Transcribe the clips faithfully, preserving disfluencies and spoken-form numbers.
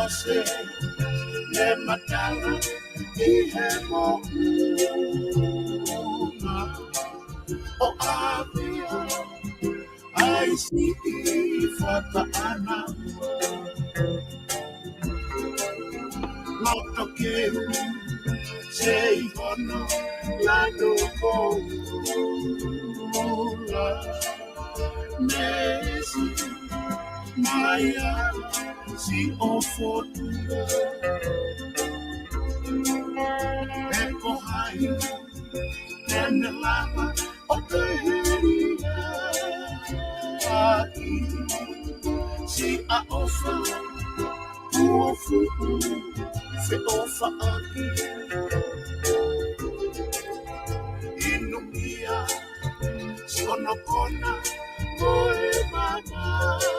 se ne matala ʻi he moʻunga ʻo ʻAvea, ʻa e siʻi fakaʻana loto keu, sei hono lanu koula. Mesi mai a si o fotu. E ko hai ʻene lava ʻo te heli ai si a ʻofa, kuo fuʻu feʻofaʻaki. Inumia si hono kona mo e mamahi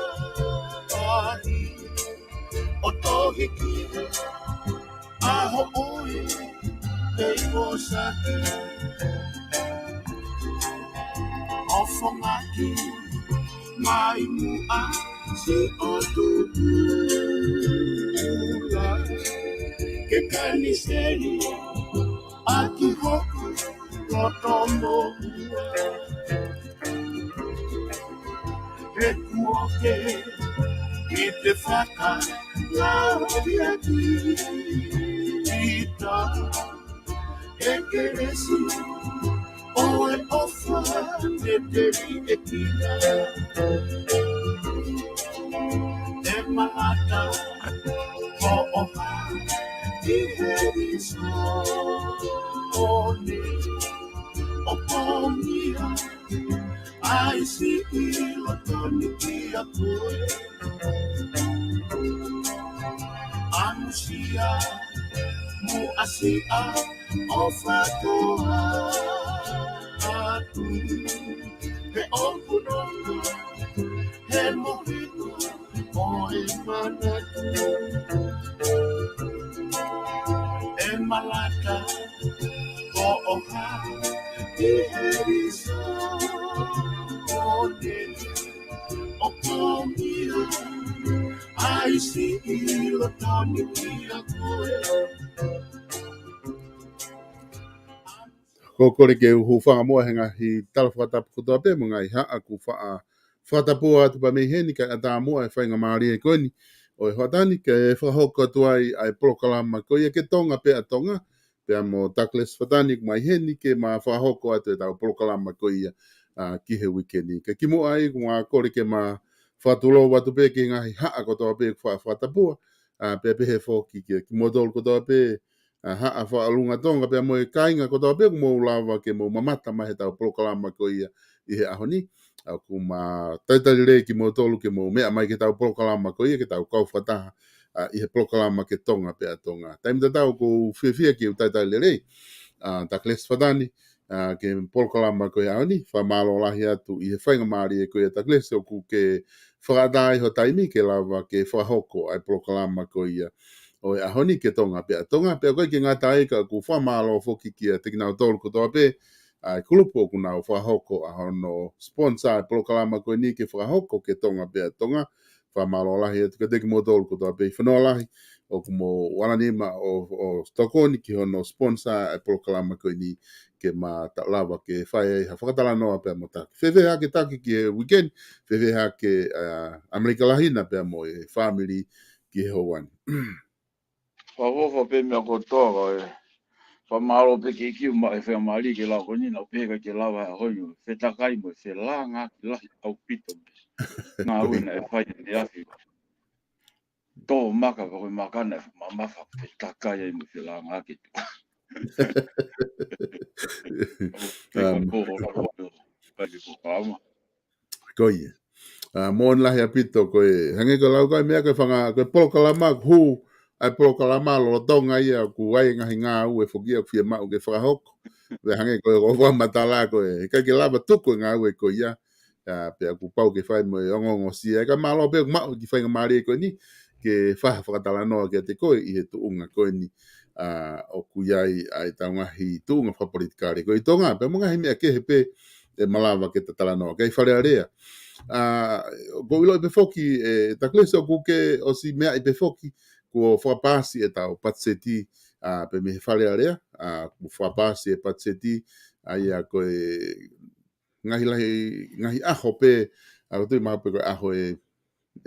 ʻo tohi ki ʻaho ʻoi pei ʻo saki. ʻO fongaki mai muʻa si o tupula ke kaniseli ʻaki hoku loto moʻua. He kuo ke ʻi te fakalaukiʻi ʻita e kelesi ʻo e ʻofa te te liʻekina. E malata ko ʻoha ʻi he iso ʻo ne ʻo pōngia ʻa e siʻi loto ni kia koe. ʻAmusia muʻa si a ʻofa koa atu he ʻoku nonga he mohiku ʻo e manatu. E malata ko ʻoha ʻi he iso ʻo ne ʻo pōngia ʻa e siʻi loto ni kia koe. Ko e kole ke u hūfanga muʻa he ngaahi tala fakatapu kotoa pē mo e ngaahi haʻa kuo faʻa fakatapu atu pē mei heni kae ʻatā muʻa e faingamālie ko eni ʻo e hoʻatā ni ke fakahoko atu ai ʻa e polokalama ko ia ke Tonga pea Tonga, pea mo Douglas Fatani ʻoku mai heni ke ma fakahoko atu ʻetau polokalama ko ia, ʻa, ki he uike ni. Kae kimuʻa ai, ʻoku ma kole ke ma fakatulou atu pē ki he ngaahi haʻa kotoa pē kuo faʻa fakatapua, ʻa, pea pehē foki ki, kimoutolu kotoa pē, ʻa, haʻa fakalunga Tonga pea mo e kāinga kotoa pē ʻoku mou lava ke mou mamata mai heʻetau polokalama ko ia ʻi he ʻaho ni. ʻA, ʻoku ma talitali lelei kimoutolu ke mou meʻa mai ki heʻetau polokalama ko ia ke tau kau fakataha, ʻa, ʻi he polokalama ke Tonga pea Tonga. Taimi tatau ʻoku ou fiefia ke u talitali lelei, ʻa, Douglas Fatani, ʻa, ki he polokalama ko ia ʻaho ni, fakamālō lahi atu ʻi he faingamālie ko ia Douglas ʻoku ke fakaʻatā ai ho taimi ke lava ke fakahoko ʻa e polokalama ko ia ʻo e ʻaho ni ke Tonga pea Tonga, pea ʻoku ʻikai ke ngata ai ka ʻoku fakamālō foki kiate kinautolu kotoa pē, ʻa, e kulupu ʻoku nau fakahoko ʻa hono sponsor e polokalama ko eni ke fakahoko ke Tonga pea Tonga, fakamālō lahi atu kiate kimoutolu kotoa pē ʻi Fonua Lahi, ʻoku mou ʻalu nima ʻo, ʻo tokoni ki hono sponsor e polokalama ko eni ke ma ta-, lava ke fai ai ha fakatalanoa pea mo Taki. Fēfē hake Taki ki he weekend, fēfē hake, ʻa, ʻAmelika Lahi na pea mo e fāmili ki he houa ni. Fakaʻofoʻofa pē meʻa kotoa ko e. Fakamālō pē ke kiu ma e faingamālie ke lava ko eni, naʻa ku pehē ʻikai ke lava he ʻaho ni, fetakai mo e felāngaaki lahi ʻaupito mei he ngāue naʻe fai ʻaneafi. Tō maka, ko e maka naʻe mamafa, fetakai ai mo e felāngaaki. Ko e polokalama. ʻA, moʻoni lahi ʻaupito ko e, hangē ko e lau ko e meʻa ko e fanga, ko e polokalama ʻoku hū, ʻa e polokalama lolotonga ia ʻoku ʻi ai e ngaahi ngāue foki ia ʻoku fiemaʻu ke fakahoko. Pea hangē ko e, ko e fakamatala ko e, ʻikai ke lava tuku e ngāue ko ia. ʻA, pea ʻoku pau ke fai mo e ongoongosia. Kae mālō pē ʻoku maʻu e kiʻi faingamālie ko eni, ke fai ha fakatalanoa kiate koe ʻi he tuʻunga ko eni, ʻa, ʻoku ʻi ai ʻa ʻetau ngaahi tuʻunga fakapolitikale ko ē ʻi Tonga, pea mo e ngaahi meʻa kehe pē ʻe malava ke ta talanoa ki ai. Fale Alea. ʻA, ʻoku ou ʻiloʻi pē foki, ʻe, Douglas ʻoku ke ʻosi meaʻi pē foki, kuo fakapaasi ʻetau patiseti, ʻa, pē mei he Fale Alea, ʻa, kuo fakapaasi e patiseti, ʻa ia ko e ngaahi lahi, ngaahi ʻaho pē, ʻa, ko e tui mahalo pē ko e ʻaho ʻe,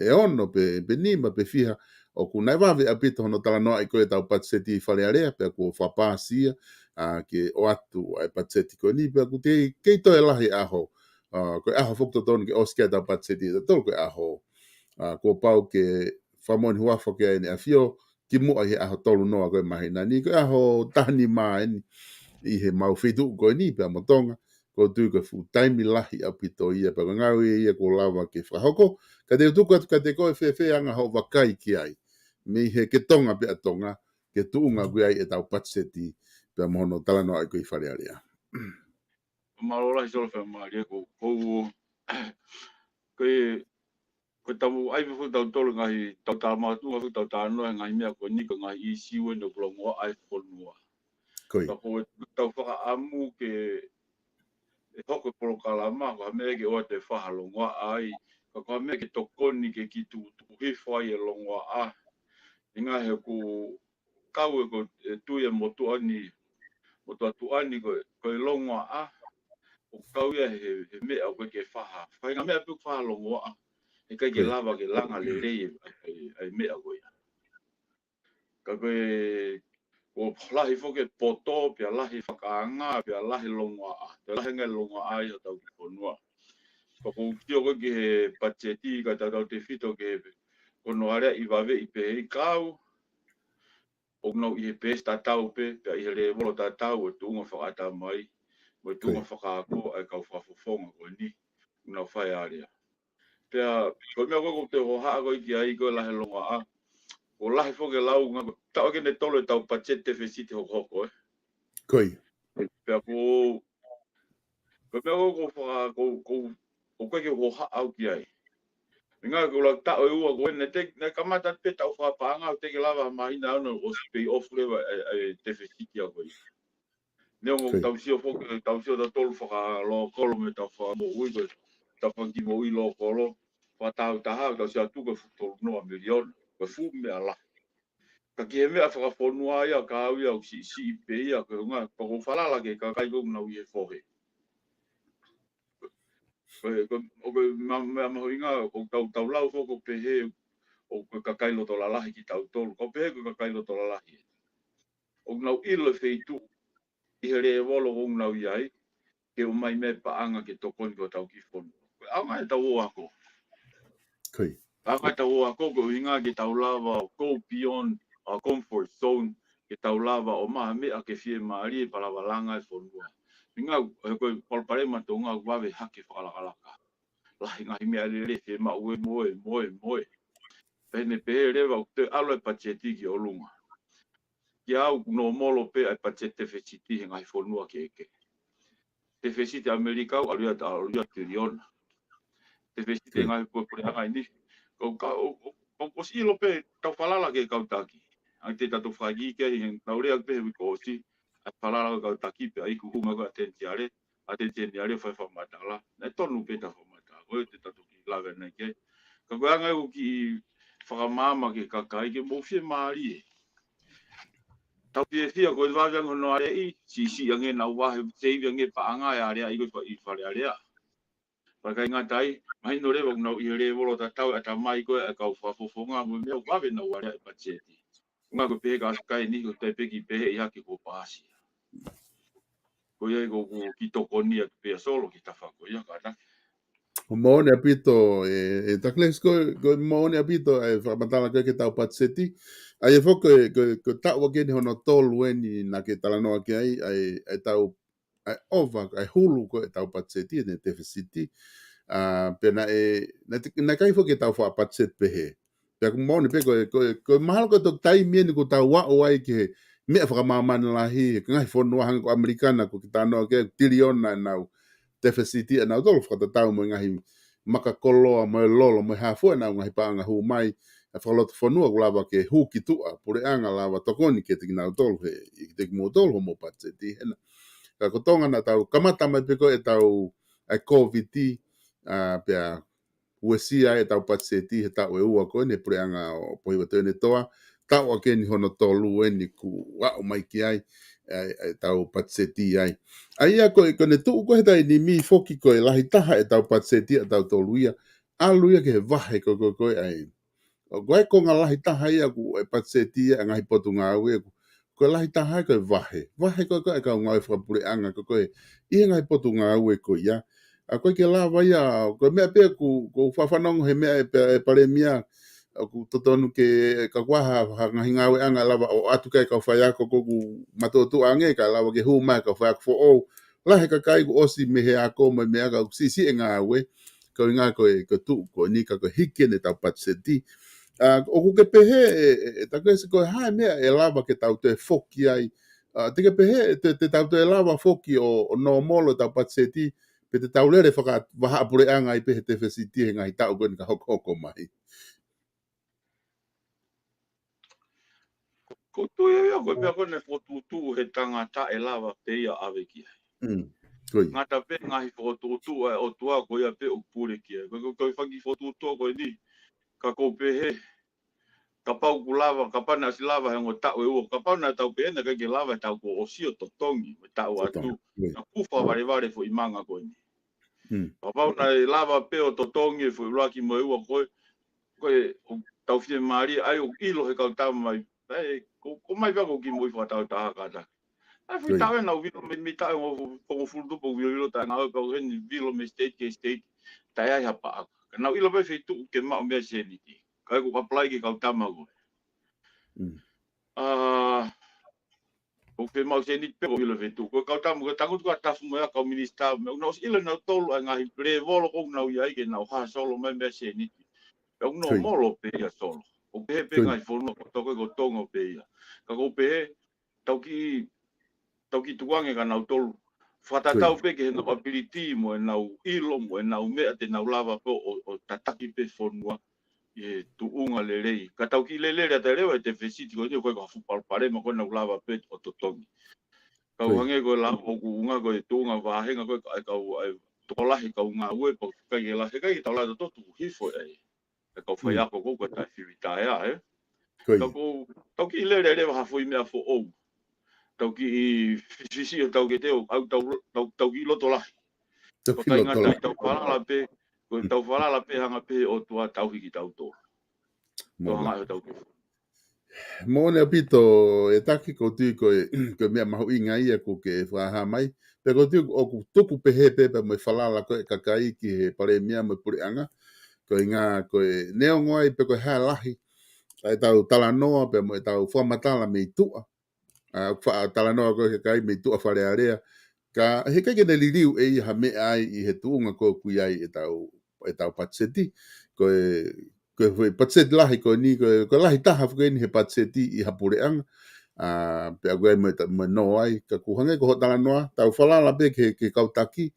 ʻe ono pē, pē nima pē fiha, ʻoku naʻe vave ʻaupito hono talanoaʻi ko ē ʻetau patiseti Fale Alea, pea kuo fakapaasi ia, ʻa, ke ʻoatu ʻa e patiseti ko eni, pea ʻoku kei, kei toe lahi ʻaho, ʻa, ko e ʻaho foki totonu ke ʻosi ki ai ʻetau patiseti ʻe taha tolu ko e ʻaho, ʻa, kuo pau ke fakamoʻoni huafa ki ai ʻEne ʻAfio, kimuʻa ʻi he ʻaho tolu noa ko e māhina ni, ko e ʻaho taha nima eni ʻi he mau feituʻu ko eni pea mo Tonga, ʻoku ou tui ko e fuʻu taimi lahi ʻaupito ia, pea ko e ngāue ia kuo lava ke fakahoko, ka te u tuku atu kiate koe fēfē ʻa e anga hoʻo vakai ki ai, mei he ke Tonga pē ʻa Tonga, ke tuʻunga ko ia ʻetau patiseti, pea mo hono talanoaʻi ko ē ʻi Fale Alea. Mālō lahi Solo, fakamālō ko, ko, ko e, ko e tau ai pē foki tautolu ngaahi tau tā mātuʻa foki tau talanoa he ngaahi meʻa ko eni ko e ngaahi ʻīsiu eni ʻoku longoaʻa e fonua. Ko ia. Ka ko e tau fakaʻamu ke ʻe hoko e polokalama, ko ha meʻa ke ʻoua te fakalongoaʻa ai, ka ko ha meʻa ke tokoni ke kiʻi tuʻutuʻu hifo ai e longoaʻa. ʻInga he ʻoku kau e ko e tui e motuʻa ni, motuʻa tuʻa ni ko e, ko e longoaʻa, ʻoku kau ia he, he meʻa ʻoku ʻikai ke faha. Faʻahinga meʻa pē ʻoku fakalongoaʻa, he ʻikai ke Ko ia. lava ke langa lelei e, e, e meʻa ko ia. Ka ko e, ʻoku lahi foki e poto, pea lahi fakaanga, pea lahi longoaʻa, pea lahi ange longoaʻa ʻi hotau kiʻi fonua. Ka ʻoku ou sio ko ē ki he patiseti, ka tautautefito ki he, ko hono aleaʻi vaveʻi pē ʻi kau, ʻoku nau ʻi he peesi tatau pē, pea ʻi he lēvolo tatau e tuʻunga fakaʻatamai, mo e tuʻunga Ko ia. fakaako ʻa e kau fakafofonga ko eni, ʻoku nau fai alea. Pea, ko e meʻa ko ē ʻoku te hohaʻa ko ē ki ai ko e lahi longoaʻa. ʻOku lahi foki e lau, ngaahi taʻu ʻe tolu ʻetau patiseti tefesiti hokohoko, ē. Ko ia. Pea ko, ko e meʻa ko ē ʻoku faka-, ko, ko, ʻoku ʻikai ke hohaʻa au ki ai. ʻInga ko e lau taʻu ʻe ua ko ē, naʻe te, naʻe kamata pē taʻu fakapaʻanga, ʻoku teʻeki lava ha māhina ʻe ono ʻosi pay off leva e, e tefesiti ʻa ko ia. Neongo Ko ia. tau sio foki, tau sio tautolu fakalokolo mo ʻetau fakamoʻui, ko ʻetau fanga kiʻi moʻui lokolo, fakatahataha, tau sio atu ko e fuʻu tolu noa miliona, ko e fuʻu meʻa lahi. Ka ki he meʻa fakafonua ia, ka au ia ʻoku siʻisiʻi pē ia, ko e ʻuhinga, pea ʻoku ou falala ki he kakai ko ē ʻoku nau ʻi he fohe. Ko e, ko e, ʻoku ma-, meʻa mahuʻinga, ʻoku tau, tau lau foki ʻoku pehē, ʻoku kakai loto lalahi kitautolu, ʻoku pehē ʻoku kakai loto lalahi. ʻOku nau ʻilo e feituʻu, ʻi he lēvolo ʻoku nau ʻi ai, ke ʻomai mai e paʻanga ke tokoni ki hotau kiʻi fonua. Ko e ʻaonga ʻetau ō ako. Ko ia. ʻAonga ʻetau ō ako, ko e ʻuhinga ke tau lava ʻo go beyond our comfort zone, ke tau lava ʻo maʻu ha meʻa ke fiemālie pea lava langa e fonua. ʻInga, he ko e palopalema Tonga ʻoku vave hake fakalakalaka. Lahi ngaahi meʻalele fiemaʻu e moe, moe, moe. Pea ne pehē leva ʻoku te ʻalu e patiseti ki ʻolunga. Kia au ʻoku nōmolo pē ʻa e patiseti tefesiti he ngaahi fonua kehekehe. Tefesiti ʻAmelika ʻoku ʻalu ia, ʻalu ia tiliona. Tefesiti Ko ia. ngaahi pulepuleʻanga ʻi he, ko, ka, ʻo, ʻo, ʻo, ʻosi ʻilo pē tau falala ki he kau taki. ʻA ia te tau fakakikihi he tau lea pē he uike kuo ʻosi, ʻa e falala ki he kau taki pea iku ʻuma ko ē ʻa e ʻAteni Tia-, ʻAteni Tia-, Tia-, fai fakamatala. Naʻe tonu pē ʻetau fakamatala, ko ē te tau toki lave ʻanai ki ai. Ka ko e anga ʻeku kiʻi fakamaama ki he kakai ke mou fiemālie. Tau fiefia ko e vave ange hono aleaʻi, siʻisiʻi ange ʻenau vahe, save ange paʻanga e aleaʻi ko ē ʻi Fale Alea. Pea ʻikai ngata ai, mahino leva ʻoku nau ʻi he lēvolo tatau e ʻatamai ko ē ʻa e kau fakafofonga mo e meʻa ʻoku vave ʻenau aleaʻi patiseti. Ngā ko e pehē ka ʻosi kai ni ko e taimi pē ke pehē ʻi hake kuo paasi. Ko ia ko ʻeku kiʻi tokoni atu pē ia Solo ki he tafaʻaki ko ia kātaki. ʻOku moʻoni ʻaupito, ʻe, ʻe Douglas, ko, ko e moʻoni ʻaupito e fakamatala ko ē ki heʻetau patiseti. ʻA ia foki ko e, ko e, ko e taʻu ʻaki eni hono tolu eni naʻa ke talanoa ki ai, ʻa e, ʻa e tau, ʻa e ʻova, ʻa e hulu ko ē ʻetau patiseti, ʻene tefesiti. ʻA, pea naʻe, naʻe, naʻe ʻikai foki ke tau fakapatiseti pehē. Pea ʻoku moʻoni pē ko e, ko e, ko e mahalo ko e toki taimi eni ʻoku tau aʻu ai ki he meʻa fakamāmani lahi, he ngaahi fonua hangē ko ʻAmelika naʻa ke talanoa ki ai, tiliona ʻenau tefesiti ʻanautolu fakatatau mo e ngaahi maka koloa mo e lolo mo e hā fua ʻenau ngaahi paʻanga hū mai, ʻa e fakalotofonua ʻoku lava ke hū ki tuʻa, puleʻanga lava tokoni kiate kinautolu he, ʻiate kimoutolu hoʻomou patiseti hena. Ka ko Tonga naʻa tau kamata mai pē ko ē ʻetau, ʻa e Kōviti, ʻa, pea uesia ai ʻetau patiseti he taʻu ʻe ua ko eni he puleʻanga ʻo Pōhiva Toeʻonetoa, taʻu ʻaki eni hono tolu eni kuo aʻu mai ki ai, ʻa e, ʻa e tau patiseti ai. ʻA ia ko e, ko ʻene tuʻu ko ē he taimi ni foki ko e lahi taha ʻetau patiseti ʻatautolu ia, ʻalu ia ki he vahe ko, ko, ko e ʻa e. ʻO ko e konga lahi taha ia ʻoku ʻe patiseti ia ʻa e ngaahi potungāue ʻoku, ko e lahi taha ia ko e vahe. Vahe ko, ko e kau ngāue fakapuleʻanga ko, ko e ʻi he ngaahi potungāue ko ia. ʻA ko e ke lava ia, ko e meʻa pē ʻoku, ʻoku ou fanongo he meʻa ʻa e, ʻa e palēmia, ʻoku totonu ke, ka kuaha, ha ngaahi ngāueʻanga lava ʻo ʻatu ki ai kau faiako ko ʻoku matuʻotuʻa ange, ka lava ke hū mai kau faiako foʻou. Lahi e kakai kuo ʻosi mei he ako mo e meʻa ka ʻoku siʻisiʻi e ngāue, ko e ʻuhinga ko e, ko e tuʻu ko eni ka ko e hiki eni ʻetau patiseti. ʻA, ʻoku ke pehē, ʻe, ʻe, ʻe Takelesi ko e hā e meʻa ʻe lava ke tau toe foki ai. ʻA, te ke pehē, te, te tau toe lava foki ʻo, ʻo nōmolo ʻetau patiseti, pe te tau lele fakavahaʻapuleʻanga ai pē he tefesiti he ngaahi taʻu ko eni ka hokohoko mai. Ko e tui ia ko e meʻa ko ē naʻe fokotuʻutuʻu he tangata ʻe lava pē ia ʻave ki ai. Mm. Ko ia. Ngata pē ngaahi fokotuʻutuʻu ʻa e ʻOtua ko ia pē ʻoku pule ki ai. Ko e, ko e, ko e fanga fokotuʻutuʻu ko eni. Ka ʻoku ou pehē. Kapau ʻoku lava, kapau naʻe ʻosi lava he ongo taʻu ʻe ua. Kapau naʻa tau pehē naʻe ʻikai ke lava he taʻu kuo ʻosi ʻo totongi. Mo e taʻu atu. Totongi. Ko ia. Naʻa ku fakavalevale foʻi manga ko eni. Mm. Kapau naʻe lava pē ʻo totongi e foʻi ʻuluaki mo e ua ko ē, ko e, ʻoku tau fiemālie ai ʻoku ʻilo he kau tama mai, ʻe, ko, ko mai pea ko ki mui fakatau taha kātaki. ʻA e foʻi Ko ia. taʻu ʻe naʻa ku vilo mei, mei taʻu ʻe ongo, ʻe hongofulu tupu ʻoku vilovilo taʻe ngāue pea ko heni vilo mei state ki he state, taʻe ai ha paʻanga. Ka naʻa ku ʻilo pē feituʻu ke maʻu mei ai sēniti. Ka ʻoku apply ki he kau tama ko ē. Mm. ʻA, ʻoku ke maʻu sēniti pē ko e ʻilo feituʻu. Ko e kau tama, ko e tangutu ka tafu mo e kau minisitā, mo e ʻoku nau ʻosi ʻilo nautolu ʻa e ngaahi lēvolo ʻoku nau ʻi ai ke nau hāsolo mai mei ai sēniti. Pea ʻoku nau Ko ia. molo pē ia solo. ʻOku pehē pē Ko ia. ngaahi fonua ko toko ko Tonga pē ia. Ka ʻoku pehē, tau kiʻi, tau kiʻi tukuange kia nautolu. Fakatatau Ko ia. pē ki heʻenau ability mo ʻenau ʻilo mo ʻenau meʻa te nau lava pē ʻo, ʻo tataki pē fonua ʻi he tuʻunga lelei. Ka tau kiʻi lele ʻa e leva ʻe tefesiti ko eni ʻoku ʻikai ko ha fuʻu palopalema ko ē naʻa ku lava pē ʻo totongi. Ka ʻoku Ko ia. hangē ko e lau ʻoku ʻuhinga ko e tuʻunga vāhenga ko ē ʻa e kau, ʻa e tokolahi kau ngāue pea ʻikai ke la, he ʻikai ke tau la toto tuku hifo ʻa e, ʻa e kau Mm. faiako ko ē ko e taʻe firitaiā, ē. Ko Ka ia. ʻoku tau kiʻi lele leva ha foʻi meʻa foʻou. Tau kiʻi fisifisi ʻo tau ke teu, ʻau tau, tau, tau kiʻi loto lahi. Tau kiʻi Fakainga loto tai lahi. tau falala pē, ko e Mm. tau falala pē hanga pē ʻOtua tauhi kitautolu. Tau Moʻoni. hanga ʻo tau ke. Moʻoni ʻaupito ʻe Taki, ʻoku ou tui ko e, ko e meʻa mahuʻinga ia ʻoku ke fakahā mai. Pea ʻoku ou tui ʻoku tuku pehē pē pea mo e falala ko ē ʻa e kakai ki he palēmia mo e puleʻanga. Ko e ʻuhinga ko e neongo ai pē ko e hā e lahi ʻa ʻetau talanoa pea mo ʻetau fakamatala mei tuʻa. ʻA, faʻa talanoa ko ē ki he kakai mei tuʻa Fale Alea. Ka, heʻikai ke ne liliu ʻe ia ha meʻa ai ʻi he tuʻunga ko ē ʻoku ʻi ai ʻetau, ʻetau patiseti. Ko e, ko e foʻi patiseti lahi ko eni, ko e, ko e lahi taha foki eni he patiseti ʻi ha puleʻanga. ʻA, pea ʻoku ʻi ai mo e ta-, mo e nō ai. Ka ʻoku hangē ko hoʻo talanoa, tau falala pē ki he, ki he kau taki,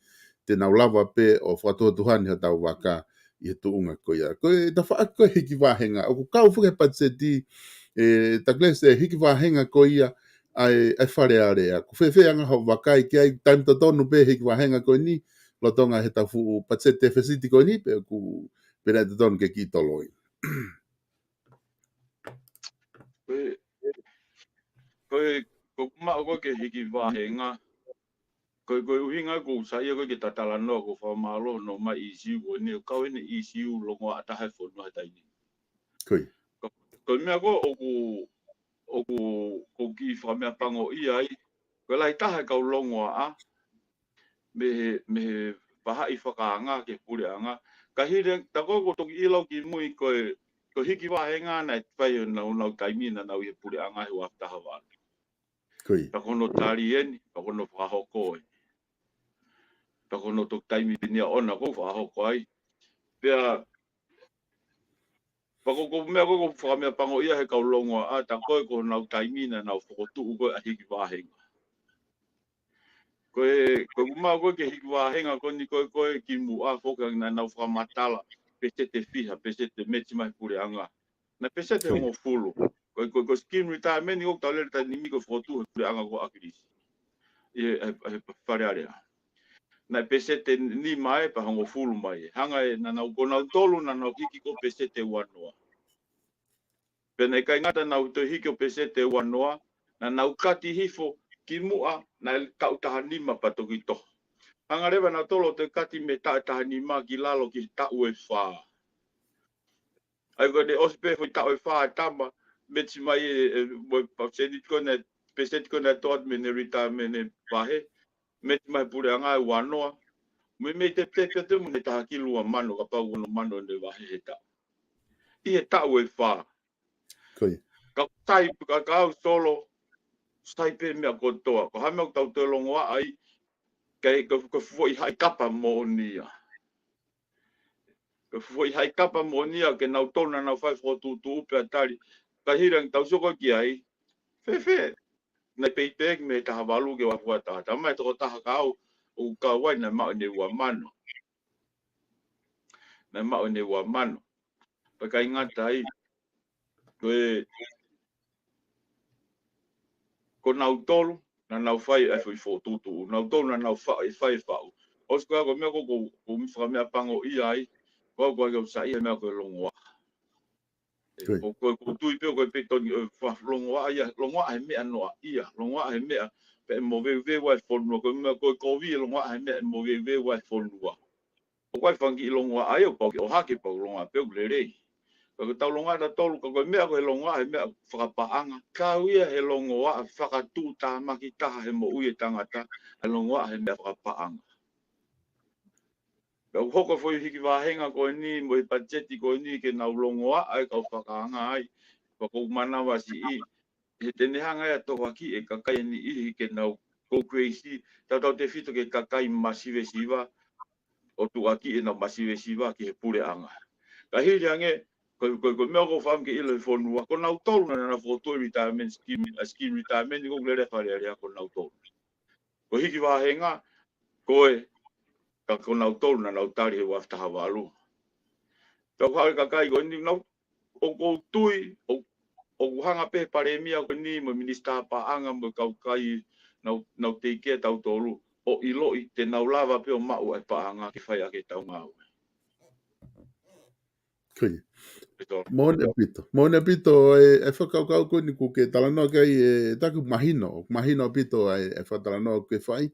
te nau lava pē ʻo fakatuhatuhani hotau vaka ʻi he tuʻunga ko ia. Ko e tafaʻaki ko e hiki vāhenga, ʻoku kau foki he patiseti, ʻe, Takelesi, ʻa e hiki vāhenga ko ia ʻa e, ʻa e Fale Alea. ʻOku fēfē anga hoʻo vakai ki ai, taimi totonu pē hiki vāhenga ko eni, lolotonga he taʻu fuʻu patiseti tefesiti ko eni, pe ʻoku, pe naʻe totonu ke kiʻi toloi. Ko e, ko e, ko ʻeku maʻu ko ē ki he hiki vāhenga, ko e, ko e ʻuhinga ʻoku ou saiʻia ko ē ke ta talanoa, ʻoku ou fakamālō hono ʻomai e ʻīsiu ko eni, ʻoku kau eni e ʻīsiu longoaʻa taha he fonua he taimi ni. Ko ia. Ko, ko e meʻa ko ē ʻoku, ʻoku, ʻoku ou kiʻi fakameʻapangoʻia ai, ko e lahi taha e kau longoaʻa, mei he, mei he vahaʻa fakaanga ki he puleʻanga. Ka hili, tā ko ē ʻoku toki ʻilo kimui ko e, ko e hiki vāhenga naʻe fai ʻi honau, honau taimi naʻa nau ʻi he puleʻanga he ua afe taha valu. Ko ia. Pea ko hono tali eni, pea ko hono fakahoko eni. Pea ko hono toki taimi pē ʻeni ʻoʻona ʻoku fakahoko ai. Pea, pea ko, ko e meʻa ko ē ʻoku ou fakameʻapangoʻia he kau longoaʻa, tā ko ē ko honau taimi naʻa nau fokotuʻu ko ē ʻa e hiki vāhenga. Ko e, ko ʻeku maʻu ko ē ki he hiki vāhenga ko eni ko ē, ko e kimuʻa foki naʻa nau fakamatala, peseti ʻe fiha, peseti meti mai puleʻanga. Naʻe peseti Ko ia. hongofulu. Ko e, ko e, ko e scheme retirement ʻoku tau lele taimi ni ko e fokotuʻu he puleʻanga ko ʻAkilisi. ʻI he, he, he Fale Alea. Naʻe peseti nima ē pea hongofulu mai ē. Hanga ē naʻa nau, ko nautolu naʻa nau hiki ko e peseti ua noa. Pea naʻe ʻikai ngata naʻa nau toe hiki ʻo peseti ʻe uanoa, naʻa nau kati hifo ki muʻa, naʻe taʻu taha nima pea toki toho. Hanga leva ʻe nautolu ʻo toe kati mei he taʻu taha nima ki lalo ki he taʻu ʻe fā. ʻA ia ko ʻene ʻosi pē foʻi taʻu ʻe fā ʻa e tama, meti mai e, e, mo e paseti ko ena, peseti ko ena ʻe toe ʻatu mei heʻene retire mei heʻene vahe, meti mai he puleʻanga ʻe uanoa, meimei tepitepi atu mo ʻene taha kilu ua mano, kapau ua mano ʻene vahe he taʻu. ʻI he taʻu ʻe fā. Ko ia. Ka sai, ka, ka ʻoku Solo, sai pē meʻa kotoa. Ko e hā e meʻa ʻoku tau toe longoaʻa ai, ke, ko, ko e foʻi haʻi kapa moʻoni ia. Ko e foʻi haʻi kapa moʻoni ia, ke nautolu naʻa nau fai fokotuʻutuʻu pea tali. Ka hili ange tau sio ko ē ki ai, fēfē, naʻe peipeeki mei he taha valu ki he uaafe ua taha. Talamai ʻe he tokotaha ka au, ʻoku kau ai naʻe maʻu ʻene ua mano. Naʻe maʻu ʻene ua mano. Pea ʻikai ngata ai, ko e, ko nautolu, naʻa nau fai ʻa e foʻi fokotuʻutuʻu. Nautolu naʻa nau fa-, ʻe fai e faʻu. ʻOsi ko ia ko e meʻa ko, ko, ko e fakameʻapango ia ai, ko, ko, ko e sai ia meʻa ko e longoaʻa. Ko ia. Ko, ko, ko e tui pē, ko e pē toni, ʻo e fa-, longoaʻa ia, longoaʻa he meʻa noaʻia, longoaʻa he meʻa, pea ʻe moveuveu ai e fonua, ko e meʻa, ko e kovi e longoaʻa he meʻa, ʻe moveuveu ai e fonua. ʻOku ʻi ai e fanga kiʻi longoaʻa ia, ʻoku pau ke ʻohake pea ʻoku longoaʻa pē ʻoku lelei. Ka ko ʻetau longoaʻa ʻatautolu, ka ko e meʻa ko e longoaʻa he meʻa fakapaʻanga, kau ia he longoaʻa fakatuʻutāmaki taha he moʻui e tangata, ʻa e longoaʻa he meʻa fakapaʻanga. Pea ʻoku hoko e foʻi hiki vāhenga ko eni, mo e patiseti ko eni ke nau longoaʻa e kau fakaanga ai, pea ʻoku ou manavasiʻi, he te ne hanga ia ʻo tohoakiʻi e kakai ʻe niʻihi ke nau go crazy, tautautefito ki he kakai masivesiva, ʻo tuʻuakiʻi ʻenau masivesiva ki he puleʻanga. Ka hili ange, ko, ko, ko e meʻa ʻoku ou fakaʻamu ke ʻilo he fonua, ko nautolu naʻa nau fokotuʻu e retirement scheme, ʻa e scheme retirement, ʻoku lele e Fale Alea ko nautolu. Ko e hiki vāhenga, ko e, ka ko nautolu naʻa nau tali he uaafe taha valu. Tau haʻu e kakai ko eni, nau, ʻoku ou tui, ʻo, ʻoku hanga pē he palēmia ko eni mo e minisitā paʻanga mo e kau kai, nau, nau teikea tautolu, ʻo ʻiloʻi te nau lava pē ʻo maʻu ʻa e paʻanga ke fai ʻaki ʻetau ngāue. Ko ia. Moʻoni ʻaupito. Moʻoni ʻaupito e, e fakakaukau ko eni ʻoku ke talanoa ki ai ʻe Taki, mahino. Mahino ʻaupito ʻa e, e fakatalanoa ʻoku ke fai.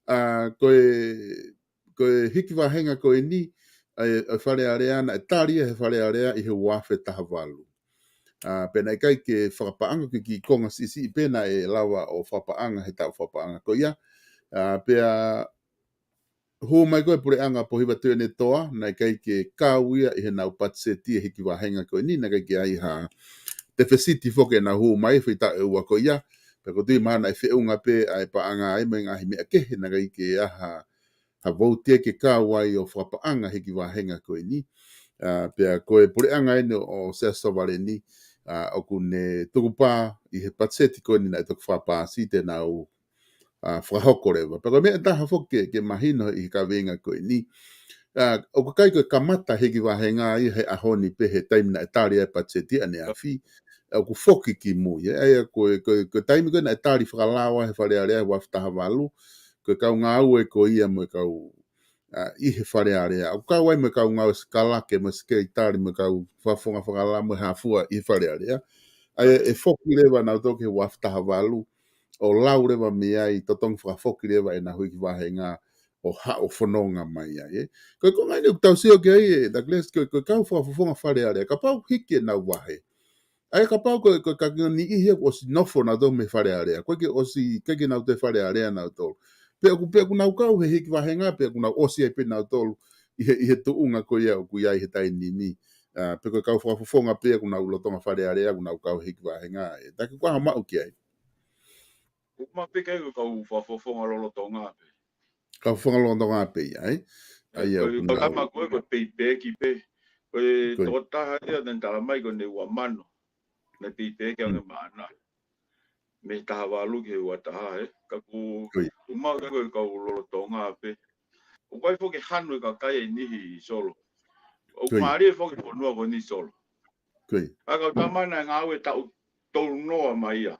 ʻA, ko e, ko e hiki vāhenga ko eni, ʻa e, e Fale Alea naʻe tali ia he Fale Alea ʻi he uaafe taha valu. ʻA, pea naʻe ʻikai ke fakapaʻanga ki he kiʻi konga siʻisiʻi pē naʻe lava ʻo fakapaʻanga he taʻu fakapaʻanga ko ia. ʻA, pea hū mai ko e puleʻanga Pōhiva Tuʻiʻonetoa, naʻe ʻikai ke kau ia ʻi heʻenau patiseti e hiki vāhenga ko eni, naʻe ʻikai ke ʻi ai ha tefesiti foki ʻenau hū mai he foʻi taʻu ʻe ua ko ia. Pea ʻoku ou tui mahalo naʻe feʻunga pē ʻa e paʻanga ai mo e ngaahi meʻa kehe, naʻe ʻikai ke ʻi ai ha, ha vouti ia ke kau ai ʻo fakapaʻanga e hiki vāhenga ko eni. ʻA, pea ko e puleʻanga eni ʻo Siaosi Sovaleni, ʻa, ʻoku ne tukupā ʻi he patiseti ko eni naʻe toki fakapaasi te nau ʻa, fakahoko leva. Pea ko e meʻa ʻe taha foki ke, ke mahino ʻi he kaveinga ko eni. ʻA, ʻoku ʻikai ko e kamata e hiki vāhenga ia he ʻaho ni pe he taimi naʻe tali ai e patiseti ʻaneafi. ʻA, ʻoku foki ki mui, ʻa ia ko e, ko e, ko e taimi ko ē naʻe tali fakalao ai he Fale Alea he uaafe taha valu, ko e kau ngāue ko ia mo e kau, ʻa, ʻi he Fale Alea. ʻOku kau ai mo e kau ngāue sikalake mo e sekelitali mo e kau fakafofonga fakalao mo e hā fua ʻi he Fale Alea. ʻA ia ʻe foki leva nautolu ki he uaafe taha valu, ʻo lau leva mei ai, totongi fakafoki leva ʻenau hiki vāhenga ʻo haʻu ʻo fononga mai ai, ē. Ko e konga eni ʻoku tau sio ki ai, ē, Douglas, ko e, ko e kau fakafofonga Fale Alea, kapau ʻoku hiki ʻenau vahe. ʻA ia kapau ko e, ko e kakai niʻihi ʻoku ʻosi nofo nautolu mei Fale Alea, ʻoku ʻikai ke ʻosi, ʻikai ke nau toe Fale Alea nautolu. Pe ʻoku, pe ʻoku nau kau he hiki vāhenga, pe ʻoku nau ʻosi ai pē nautolu ʻi he, ʻi he tuʻunga ko ia ʻoku ʻi ai he taimi ni. ʻA, pe ko e kau fakafofonga pē ʻoku nau lolotonga Fale Alea, ʻoku nau kau he hiki vāhenga, ē. Taki, ko e hā hoʻo maʻu ki ai? ʻOku ou maʻu pē ki ai ko e kau fakafofonga lolotonga pē. Kau fakafofonga lolotonga pē ia, ē? ʻA ia, ko e ʻoku nau tama ko ē, ko e peipeeki pē. Ko e tokotaha ia naʻe talamai ko ʻene ua mano. Naʻe peipeeki ange maʻana. Mei he taha valu ki he ua taha, ē? Ka ʻoku, ʻoku ou maʻu ki ai ko e kau lolotonga pē. ʻOku ʻikai foki ke hanu e kakai ʻe niʻihi, Solo. ʻOku mālie foki e fonua ko eni, Solo. Ko ia. ʻA e kau tama naʻe ngāue taʻu tolu noa mai ia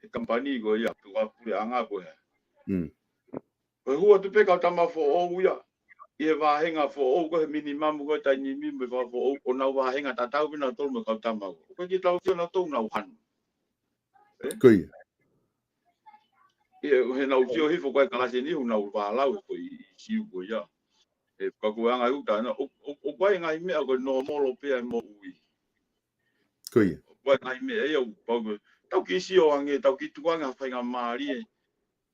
he kamupani ko ia, pe ko e puleʻanga ko ia. Mm. Ko e hū atu pē kau tama foʻou ia. ʻi he vāhenga foʻou ko e minimum ko e taimi ni mo e fakafoʻou ʻo nau vāhenga tatau pē nautolu mo e kau tama ko. ʻOku ʻikai ke tau sio nautolu ʻoku nau hanu. Ko ia. ʻI he, he nau sio hifo ko e kalasi ni ʻoku nau vālau he ko e ʻīsiu ko ia. He ka ko e anga ʻuta na, ʻo, ʻo, ʻoku ʻi ai e ngaahi meʻa ko e nōmolo pē ʻa e moʻui. Ko ia. ʻOku ʻi ai e ngaahi meʻa ia ʻoku pau ke, tau kiʻi sio ange, tau kiʻi tuku ange ha faingamālie.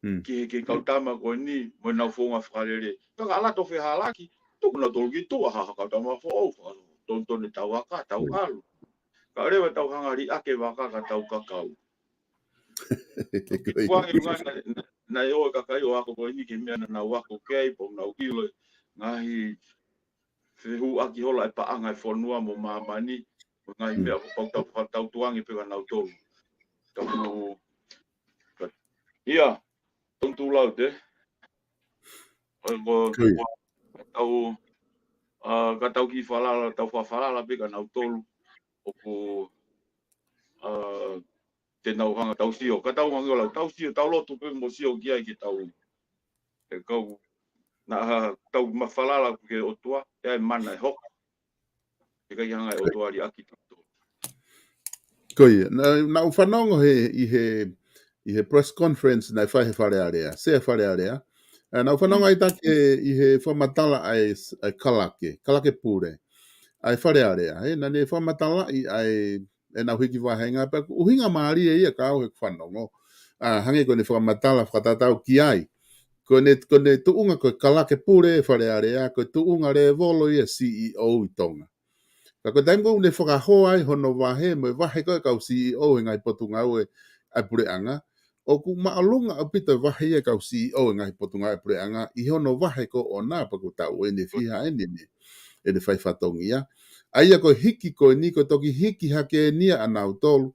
Mm. Ki he, ki he kau tama ko eni, mo ʻenau founga fakalele. Ka ka lato fehalaki, tuku nautolu ki tuʻa ha, ha kau tama foʻou, fakatonutonu e tau aka, tau ʻalu. Ka leva tau hanga liʻaki e vaka ka tau kakau. Kuange ngā na, na, naʻe ʻo e kakai ʻo ako ko eni ke meʻa naʻa nau ako ki ai, pau nau ʻilo e ngaahi fehuʻaki holo ʻa e paʻanga e fonua mo māmani, mo e ngaahi meʻa ko pau tau, tau tuange pē ka nautolu. Tau, ia, tau tū lau te. Ko, ko, ko, tau, a, ka tau kiʻi falala, tau fa-, falala pē ka nautolu. ʻOku, a, te nau hanga tau sio. Ka tau hanga lau, tau sio, tau lotu pē mo sio ki ai ke tau. E kau, na, a, tau mafalala ke ʻOtua, e ai mana e hoko. ʻIkai hanga e ʻOtua liʻaki tautolu. Ko ia, na, naʻa ku fanongo he, ʻi he, ʻi he press conference naʻe fai he Fale Alea, Sea Fale Alea. Ē, naʻa ku fanongo ai taki ʻi he fakamatala ʻa e, ʻa e kalake, kalake pule. ʻA e Fale Alea, he, naʻa ne fakamatalaʻi ʻa e, ʻenau hiki vāhenga, pea ʻoku ʻuhinga mālie ia ka au he fanongo. A, hangē ko ʻene fakamatala fakatatau ki ai. Ko ʻene, ko ʻene tuʻunga ko e kalake pule e Fale Alea, ko e tuʻunga lēvolo ia C E O ʻi Tonga. Ka ko e taimi ko ē ʻoku ne fakahoa ai hono vahe, mo e vahe ko ē kau C E O he ngaahi potungāue ʻa e puleʻanga. ʻOku māʻolunga ʻaupito e vahe ia kau C E O he ngaahi potungāue ʻa e puleʻanga, ʻi hono vahe ko ʻona pea ʻoku tau ʻene fiha ʻene, ʻene, ʻene fai fatongia. ʻA ia ko e hiki ko eni, ko e toki hiki hake eni ia ʻa nautolu.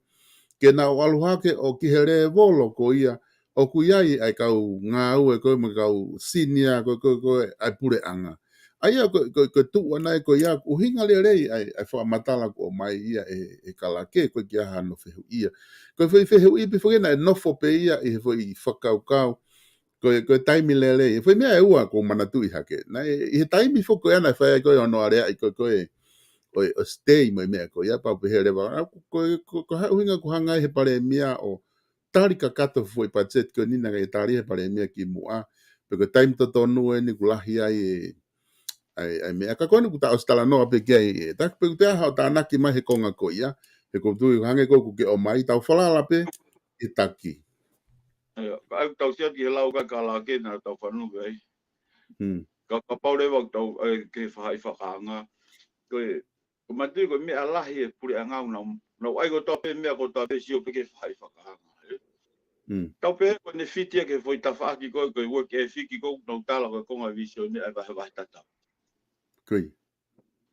Ke nau ʻalu hake ʻo ki he lēvolo ko ia, ʻoku ʻi ai ʻa e kau ngāue ko ē mo e kau senior ko ē, ko ē, ko ē ʻa e puleʻanga. ʻA ia ko, ko, ko e tuʻu ʻana ē ko ia, ʻuhinga lelei ʻa e, ʻa e fakamatala kuo ʻomai ia ʻe, ʻe Kalake, ʻoku ʻikai ke ʻi ai hano fehuʻia. Ko e foʻi fehuʻi pē foki naʻe nofo pē ia ʻi he foʻi fakakaukau, ko e, ko e taimi lelei. Foʻi meʻa ʻe ua ʻoku ou manatuʻi hake. Naʻe, ʻi he taimi foki ko ia naʻe fai ai ko ē hono aleaʻi ko ē, ko ē, ʻo, ʻo stay mo e meʻa ko ia, pau pē he leva. A, ko, ko, ko, ko e hā e ʻuhinga ʻoku hanga ai he palēmia ʻo tali kakato foʻi patiseti ko eni naʻe ʻikai tali he palēmia kimuʻa. Pe ko e taimi totonu eni ʻoku lahi ai e, ʻa e, ʻa e meʻa. Ka ko eni ʻoku ta ʻosi talanoa pē ki ai ē. Taki pē ʻoku te ʻai haʻo tānaki mai he konga ko ia. He ʻoku ou tui hangē ko ē ʻoku ke ʻomai, tau falala pē ʻi he taki. Ia, ka ʻai tau sio ki he lau ʻa Kalake naʻa tau fanongo ai. Hmm. Ka, kapau leva tau, ē, ke faʻahi fakaanga. Ko e, ko matu ko e meʻa lahi e puleʻanga ʻoku nau, nau ʻai kotoa pē meʻa kotoa pē sio pē ke faʻahi fakaanga, ē. Hmm. Tau pehē ko ʻene fiti ia ki he foʻi tafaʻaki ko ē, ko e work ethic ko ē, nau tala ko e konga visio meʻa e vahevahe tatau. Ko ia.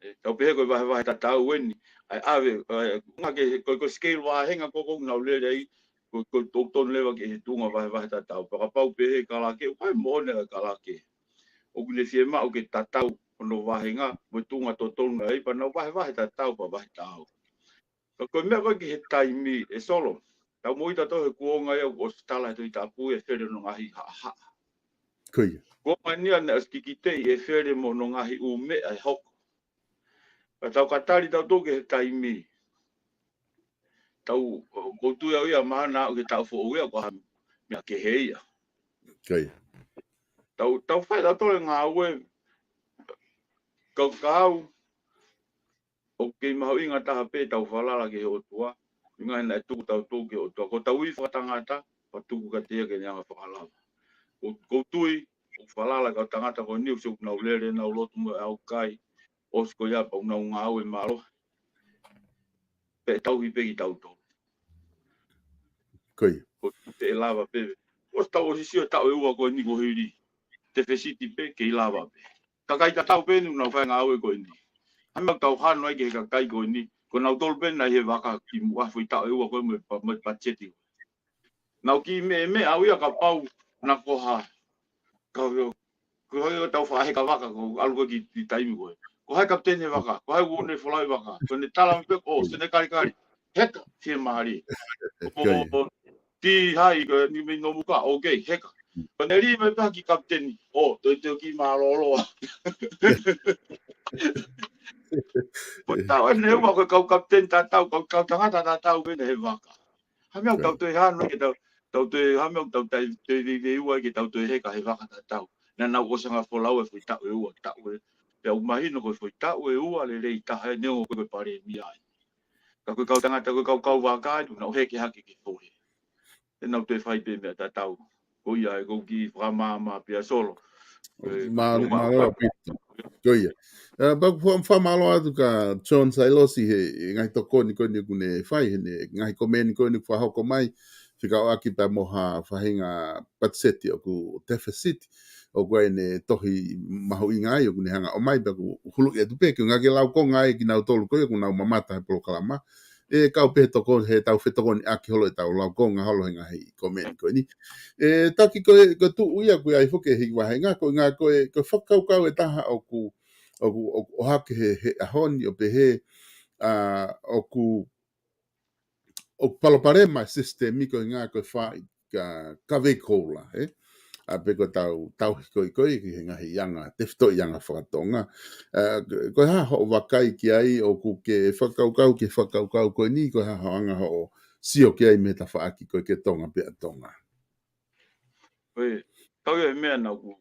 Ē, tau pehē ko e vahevahe tatau eni, ʻa e ʻave, ʻa e, ngā ke, ko, ko e scale vāhenga ko ē ʻoku nau lele ai, ko, ko, ʻoku tonu leva ke he tuʻunga vahevahe tatau. Pea kapau pehē Kalake, ʻoku ʻi ai e moʻoni ʻa Kalake. ʻOku ne fiemaʻu ke tatau hono vāhenga, mo e tuʻunga totonu ai, pea nau vahevahe tatau, pea vahe taau. Ka ko e meʻa ko ē ki he taimi ē Solo. Tau moʻui tautolu he kuonga ia ʻoku ʻosi tala he Tohi Tapu e fele hono ngaahi haʻahaʻa. Ko ia. Kuonga ni ʻa ʻene ʻosi kikiteʻi e fele mo hono ngaahi ʻū meʻa ʻe hoko. Ka tau ka tali tautolu ki he taimi. Tau, ʻoku ou tui au ia mahalo naʻa ke taʻu foʻou ia ko ha meʻa kehe ia. Ko ia. Tau, tau fai tautolu e ngāue kau kau ʻoku kei mahuʻinga taha pē tau falala ki he ʻOtua, ʻuhinga he naʻe tuku tautolu ki he ʻOtua. Ko tau ivi fakatangata, pea tuku kiate ia ke ne hanga fakalava. ʻOku, ʻoku ou tui, ʻoku falala kau tangata ko eni ʻoku sio ʻoku nau lele, nau lotu mo e ʻaukai, ʻosi ko ia pea ʻoku nau ngāue mālohi. Pea tauhi pē kitautolu. Ko ia. Ko te lava pē. ʻOsi tau ʻosi sio taʻu ʻe ua ko eni ko hili. Te fesiti pē, kei lava pē. Kakai tatau pē eni ʻoku nau fai ngāue ko eni. Hā e meʻa ʻoku tau hano ai ki he kakai ko eni. Ko nautolu pē naʻe ʻi he vaka kimuʻa foʻi taʻu ʻe ua ko ē mo e pa-, mo e patiseti. Nau kiʻi meʻa, meʻa au ia kapau naʻa ko ha. Ka, ko hai ʻoku tau faʻa heka vaka ko ʻalu ko ē ki, ki taimi ko ē. Ko hai kapiteni vaka, ko hai ʻoku ne folau e vaka. Ko ʻene tala mai pē ko, ʻo, ʻene kalikali. Heka, fiemālie. Ko, Ko ia. Ko, ti hai, ko eni mei Nomuka, okay, heka. Ko ʻene lī mai pē ki he kapiteni, ʻo, toe toe ki mālōlō. Ko e tau ʻene ua ko e kau kapiteni tatau, kau, kau tangata tatau pē ʻene he vaka. Ha meʻa ʻoku tau toe hano ke tau, tau toe, ha meʻa ʻoku tau tai, toe veiveiua ke tau toe heka he vaka tatau. Naʻa nau ʻosi hanga folau e foʻi taʻu ʻe ua, taʻu ʻe. Pea ʻoku mahino ko e foʻi taʻu ʻe ua lelei taha ʻe neongo ko e palēmia ai. Ka ko e kau tangata, ko e kau kau vaka ai, naʻa nau heke hake ke fohe. ʻE nau toe fai pē meʻa tatau. Ko ia ʻe ʻoku ou kiʻi fakamāmā pē ʻa Solo. Mālō, mālō ʻaupito. Ko ia. Pea ʻoku ou fakamālō atu kia John Sailosi he ngaahi tokoni ko eni ʻoku ne fai, he ngaahi komeni ko eni ʻoku fakahoko mai, fekauʻaki pea mo ha faʻahinga patiseti ʻoku tefisiti, ʻoku ʻi ai ʻene tohi mahuʻinga ai, ʻoku ne hanga ʻo ʻomai pea ʻoku huluʻi atu pē, ke ngāue ke laukonga ai kinautolu ko ia ʻoku nau mamata he polokalama. ʻE kau pē he toko, he tau fetokoniʻaki holo ʻetau laukonga holo he ngaahi komeni ko eni. ʻE taki ko e, ko e tuʻu ia ʻoku ʻi ai foki he vāhenga, ko e ngaahi ko e, ko e fakakaukau ʻe taha ʻoku, ʻoku, ʻoku ʻohake he, he ʻaho ni ʻo pehē, ʻa, ʻoku, ʻoku palopalema e sisitemi ko e ngaahi ko e fai ka, kavei koula, ē? ʻA pē ko e tau, tau hikoi koi ki he ngaahi anga, tefitoʻi anga fakatonga. ʻA, ko e hā hoʻo vakai ki ai ʻoku ke fakakaukau, ke fakakaukau ko eni, ko e hā hoʻo anga hoʻo sio ki ai mei he tafaʻaki ko e ke Tonga pea Tonga. Ko e, kau ia he meʻa naʻa ku,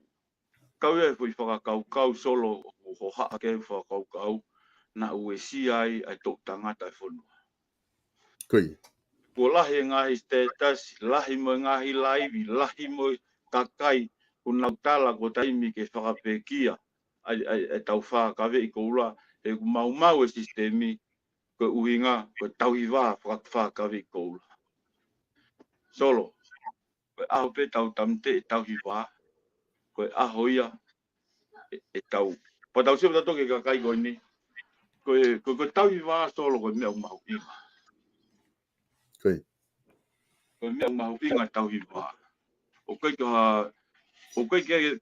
kau ia he foʻi fakakaukau Solo ʻoku hohaʻa ke fakakaukau, naʻa uesia ai, ʻa e toʻu tangata e fonua. Ko ia. Kuo lahi e ngaahi status, lahi mo e ngaahi laivi, lahi mo e kakai, ʻoku nau tala ko e taimi ke fakapekia, ʻa e, ʻa e, ʻa e tau fakaveʻi koula, he ʻoku maumau e sisitemi, ko e ʻuhinga, ko e tauhi vā faka-, fakaveʻi koula. Solo, ko e ʻaho pē tau tāmateʻi e tauhi vā, ko e ʻaho ia, ʻe, ʻe tau. Pea tau sio tautolu ki he kakai ko eni. Ko e, ko, ko e tauhi vā Solo ko e meʻa ʻoku mahuʻinga. Ko ia. Ko e meʻa ʻoku mahuʻinga e tauhi vā. ʻOku ʻikai ke ha, ʻoku ʻikai ke,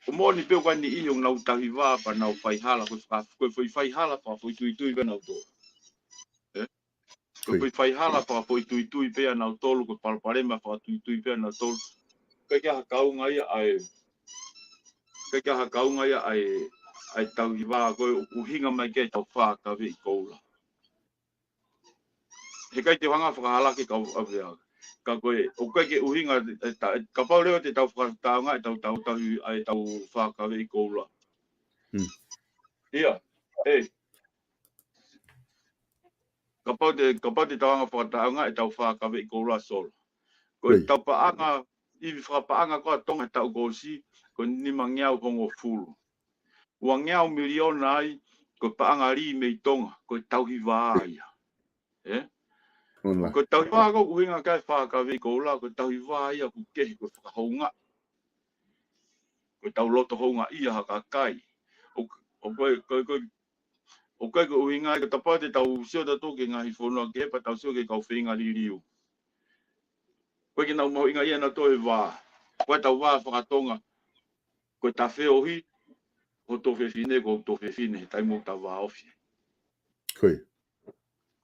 ʻoku moʻoni pē ʻoku ʻi ai e niʻihi ʻoku nau tauhi vā pea nau faihala, ko e faka-, ko e foʻi faihala fakafoʻituitui pē ʻanautolu. Ē? Ko e foʻi faihala fakafoʻituitui pē ʻanautolu, ko e palopalema fakafoʻituitui pē ʻanautolu. ʻIkai ke ʻi ai ha kaunga ia ʻa e, ʻikai ke ʻi ai ha kaunga ia ʻa e, ʻa e tauhi vā, ko e ʻuhinga mai ke tau fakaveʻi koula. He ʻikai te u hanga fakahala ke kau ʻave au. Ka ko e, ʻoku ʻikai ke ʻuhinga, e ta-, e kapau leva te tau fakataʻanga, ʻe tau, tau, tau, ʻa e tau fakaveʻi koula. Hmm. Ia, ē. Kapau te, kapau te tau hanga fakataʻanga, ʻe tau fakaveʻi koula Solo. Ko e tau paʻanga, ivi fakapaʻanga ko ē ʻa Tonga he taʻu kuo ʻosi, ko e nimangeau hongofulu. Uangeau miliona ai, ko e paʻanga lī mei Tonga, ko e tauhi vā ia. Ē? Ko e tauhi vā ko e ʻuhinga ki ai e fakaveʻi koula, ko e tauhi vā ia ʻoku kehe ko e fakahoungaʻi. Ko e tau loto houngaʻia ha kakai. ʻO, ʻo ko e, ko e, ko e, ʻoku ʻikai ko e ʻuhinga ia, ka kapau te tau sio tautolu ki he ngaahi fonua kehe pea tau sio ki he kau feinga liliu. ʻOku ʻikai ke nau mahuʻingaʻia ʻanautolu he vā. Ko e tau vā fakatonga. Ko e ta feohi, ko e tuofefine, ko e tuofefine, he taimi ʻoku ta vāofi. Ko ia.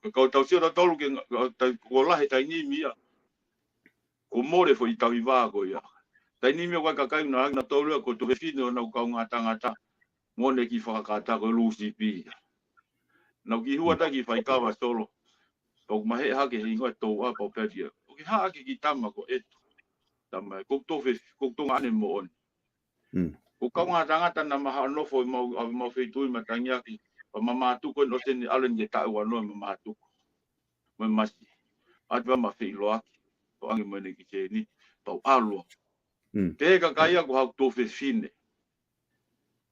Ko e kau tau sio tautolu ke nga-, ka tau kuo lahi e taimi ia. Kuo mole e foʻi tauhi vā ko ia. Taimi ia ʻoku ʻi ai e kakai ʻoku nau hanga ʻo tolu ia ko e tuofefine ʻo ʻenau kaungā tangata. Mo ʻene kiʻi fakakata ko e lusipi ia. Nau kiʻi hua taki faikava Solo. Pea ʻoku maheʻa hake he hingoa ʻe tau ʻa pau pea kia. ʻOku ke haʻaki ki tama ko ʻEtu. Tama ko e tuofefine, ko e tuongaʻane moʻoni. Mm. Ko e kaungā tangata naʻa ma haʻu ʻo nofo ʻi homau, ʻa homau feituʻu ʻi Matangiaki, pea ma mātuku ʻo ʻosi eni ʻalu eni ki he taʻu ua noa ma mātuku. Mo e masi. ʻAtu pea ma feʻiloaki, ʻo ʻoange mo ʻene kiʻi sēniti, pea u ʻalu. Mm. Pehē ʻe he kakai ia ko haʻaku tuofefine.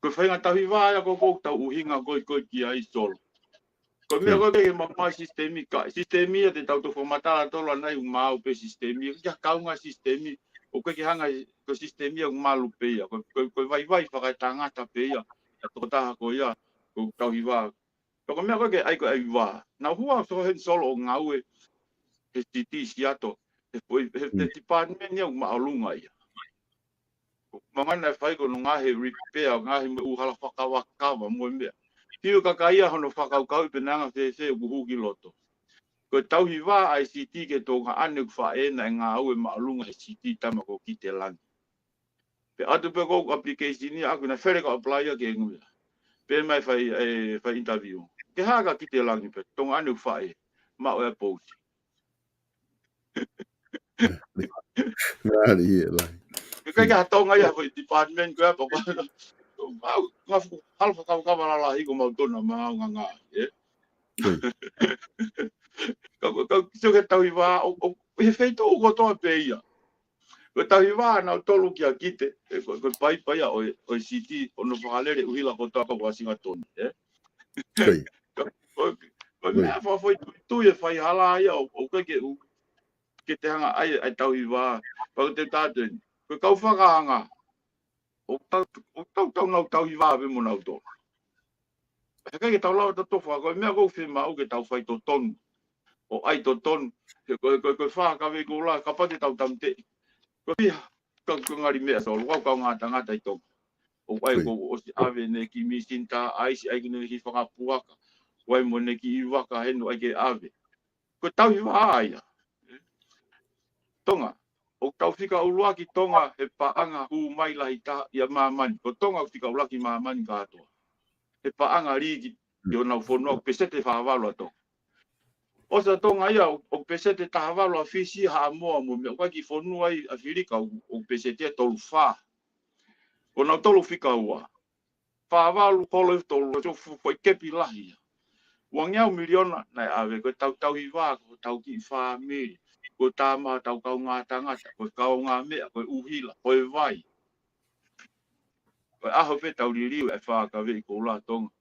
Ko e faʻahinga tauhi vā ia ko ē ʻoku tau ʻuhinga ko ē, ko ē ki ai Solo. Ko e meʻa ko ē ke maumau e sisitemi ka, sisitemi ia te tau toki fakamatala tautolu ʻanai ʻoku maau pē sisitemi, ʻikai ke kaunga sisitemi, ʻoku ʻikai ke hanga, ko e sisitemi ia ʻoku malu pē ia, ko, ko, ko e vaivai fakaetangata pē ia, ʻa e tokotaha ko ia, ko e tauhi vā. Ka ko e meʻa ko ē ke ʻai ko e ʻai vā. Naʻa ku hua so heni Solo ʻo ngāue, he City Seattle, he, he, he department ia ʻoku māʻolunga ia. Ko e ʻuhinga naʻe fai ko hono ngaohi e repair, ngaohi mo e ʻū hala fakakavakava mo e meʻa. Fiu e kakai ia hono fakakaukauʻi pe naʻe anga fēfē ʻoku hū ki loto. Ko e tauhi vā ʻa e City ki he tuongaʻane ʻoku faʻē naʻe ngāue māʻolunga he City tama ko Kitelangi. ʻAtu pē ko e application ia ʻaku naʻe fele ka apply ia ke ngui. Pea mai fai, ē, fai interview. Ke hā ka Kite Langi pē, Tonga ʻaneufaʻe, maʻu e pousi. Ngali ia lahi. Ke kai ka Tonga ia ko e department ko ia pē ko. Au, ngā fuʻu, halo fakakaukau lalahi ko mau tona ma au nganga, ē? Ka, ka, ka, so ke tauhi vā, ʻo, ʻo, he feituʻu kotoa pē ia. Ko e tauhi vā naʻa tolu kia Kite, ē, ko, ko e paipa ia ʻo e, ʻo e siti, ʻo nau fakalele ʻuhila kotoa ka Washington, ē? Ko e, ko e meʻa fakafoʻituitui e faihala ia, ʻo, ʻo ke ke u, ke te hanga ai, ai tauhi vā, pau te tāteni. Ko e kau fakaanga, ʻo tau, ʻo tau, tau nau tauhi vā pē mo nau tolu. He kai ke tau lava tau tofa, ko e meʻa kou fiemaʻu ke tau fai totonu. ʻO ʻai totonu, he ko e, ko e, ko e fā ka vei kou la, kapau te tau tamte. Ko e fiha, ka, ka ngali meʻa solo, kau kau ngata ngata ʻi Tonga. ʻO ʻai kou ʻosi ʻave ne ki misinita, ʻai si ʻai ki ne ki fakapuaka. ʻO ʻai mo ne ki ivaka henu ʻai ke ʻave. Ko e tauhi vā ia. Tonga, ʻoku tau fika ʻuluaki Tonga he paʻanga hū mai lahi taha ia māmani. Ko Tonga ʻoku fika ʻuluaki māmani kātoa. He paʻanga liki ʻi honau fonua ʻoku peseti fā valu ʻa Tonga. ʻOsi ʻa Tonga ia ʻoku peseti taha valu ʻa Fisi, Haʻamoa mo meʻa ʻoku ʻai ki fonua ʻi ʻAfilika ʻoku, ʻoku peseti ia tolu fā. Ko nau tolu fika ua. Fā valu kolo ʻi tolu, ʻo fu-, foʻi kepi lahi ia. Uangeau miliona naʻe ʻave, ko e tau tauhi vā, ko e tau kiʻi fāmili, ko e tama tau kau ngata ngata, ko e kau ngā meʻa, ko e ʻuhila, ko e vai. Ko e ʻaho pē tau liliu e fā ka vei kou la Tonga.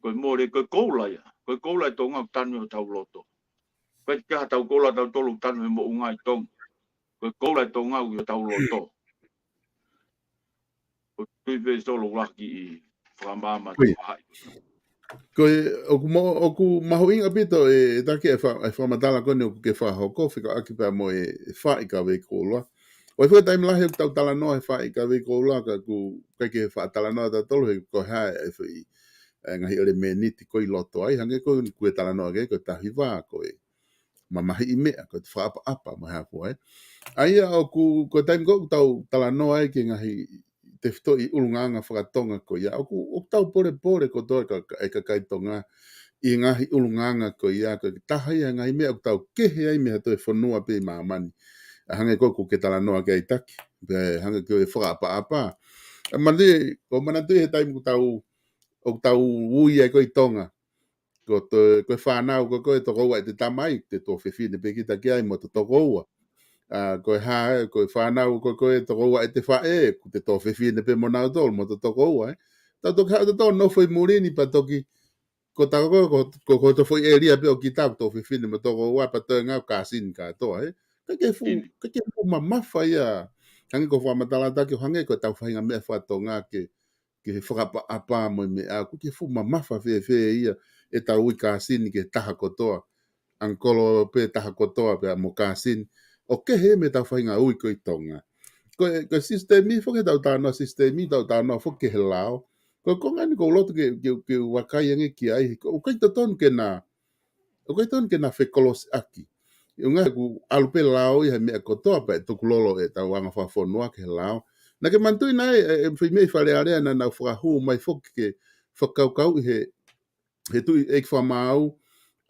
Ko e mole, ko e koula ia. Ko e koula e Tonga ʻoku tanu ʻi hotau loto. Ko e kaha tau koula tau tolu tanu he moʻunga ʻi Tonga. Ko e koula e Tonga ʻoku ʻi hotau loto. ʻO tui pē solo ʻuluaki ʻi fakamaama. Ko e, ʻoku mo-, ʻoku mahuʻinga ʻaupito e, e taki e fa-, e fakamatala ko eni ʻoku ke fakahoko, fika ʻaki pea mo e, e fā ʻi ka vei koula. ʻO e fua taimi lahi ʻoku tau talanoa he fā ʻi ka vei koula, ka ʻoku ʻikai ke faʻa talanoa tautolu he ko e hā e foʻi, e ngaahi ʻelemēniti ko ē ʻi loto ai, hangē ko ē ʻoku ke talanoa ki ai, ko e tauhi vā, ko e mamahiʻi meʻa, ko e fakaʻapaʻapa, mo e hā fua, ē. ʻA ia ʻoku, ko e taimi ko ē ʻoku tau talanoa ai ki he ngaahi tefitoʻi ʻulungaanga fakatonga ko ia, ʻoku, ʻoku tau polepole kotoa ka, ka, e kakai Tonga ʻi he ngaahi ʻulungaanga ko ia, ko e taha ia e ngaahi meʻa ʻoku tau kehe ai mei ha toe fonua pē ʻi māmani. ʻA hangē ko ē ʻoku ke talanoa ki ai taki, pea hangē ko e fakaʻapaʻapa. ʻA mani, ʻoku ou manatuʻi he taimi ʻoku tau, ʻoku tau ui ai ko ē ʻi Tonga. Ko to-, ko e fānau ko ē ko e toko ua ʻete tamai, te tuofefine pē kita ki ai mo e toko ua. ʻA, ko e hā, ko e fānau ko ē ko e toko ua ʻete faʻē, ʻoku te tuofefine pē mo nautolu mo e toko ua, ē. Tau toki haʻu tautolu ʻo nofo ʻi muli ni pea toki, ko ta ko, ko, ko, ko e toe foʻi ʻēlia pē ʻo kita ʻoku tuofefine mo e toko ua pea toe ngāue kāsini kātoa, ē. Ka ke fuʻu, ka ke fuʻu mamafa ia. Hangē ko e fakamatala taki ʻo hangē ko e tau faʻahinga meʻa fakatonga ke ke fakaʻapaʻapa mo e meʻa, ʻoku ke fuʻu mamafa fēfē ia ʻetau ui kāsini ki he taha kotoa. ʻAngikolo pē taha kotoa pea mo kāsini. ʻOku kehe mei heʻetau faʻahinga ui ko ē ʻi Tonga. Ko e, ko e sisitemi foki ʻetau talanoa, sisitemi ʻetau talanoa foki ki he lao. Ko e konga eni ʻoku ou loto ke, ke, ke vakai ange ki ai, ʻoku ʻikai totonu ke na ʻoku ʻikai totonu ke na fekolosiʻaki. ʻUhinga he ʻoku ʻalu pē lao ia he meʻa kotoa pea ʻe tukulolo ʻetau anga fakafonua ki he lao. Naʻa ke manatuʻi naʻe, e, e, foʻi meʻa ʻi Fale Alea naʻa nau fakahū mai foki ke fakakaukauʻi he, he tuʻi ʻeiki fakamaau,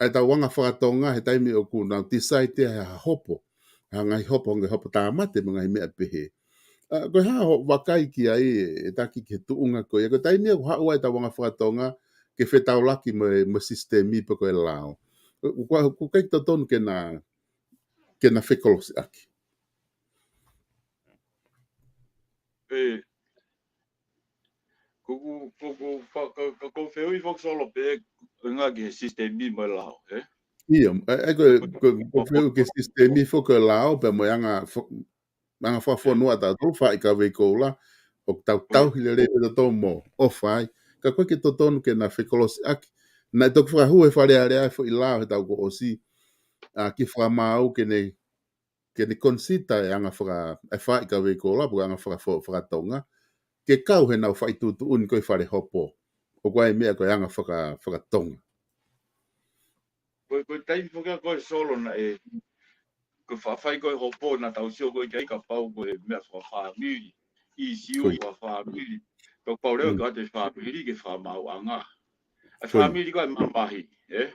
ʻa ʻetau anga fakatonga he taimi ʻoku nau tisaiti ai ha hopo. Ha ngaahi hopo, ngaahi hopo tāmate mo e ngaahi meʻa pehē. ʻA, ko e hā hoʻo vakai ki ai e, e taki ki he tuʻunga ko ia. Ko e taimi ia ʻoku haʻu ai ʻetau anga fakatonga, ke fetaulaki mo e, mo e sisitemi pe ko e lao. ʻOku, ʻoku, ʻoku ʻikai totonu ke na, ke na fekolosiʻaki. Ē, ko, ko, ko, ko, fa-, ka, ka, ko e fehuʻi foki solo pē, ʻuhinga ki he sisitemi mo e lao, ē? ʻIo, ē, ē, ko, ko, ko e fehuʻi ki he sisitemi foki ko e lao, pea mo e anga fo-, anga fakafonua tautolu, fā ʻi ka vei koula, ʻoku tau tauhi lelei pē tautolu mo ʻofa ai. Ka ʻoku ʻikai ke totonu ke na fekolosiʻaki. Naʻe toki fakahū he Fale Alea e foʻi lao he taʻu kuo ʻosi, ʻa, ki he fakamaau ke ne, ke ne konisita e anga faka-, e fā ʻi ka vei koula, pe ko e anga faka-, fo-, fakatonga, ke kau he nau faʻituʻutuʻuni ko ē ʻi Fale Hopo. ʻOku ʻi ai e meʻa ko e anga faka-, fakatonga. Ko e, ko e taimi foki ko ē solo naʻe, ko e fa-, fai ko ē hopo naʻa tau sio ko ē ki ai kapau ko e meʻa fakafāmili. ʻIsiu ʻa e fāmili. Pea pau leva ke ʻoatu e fāmili ki he fakamaauʻanga. ʻA e fāmili ko e mamahi, ē?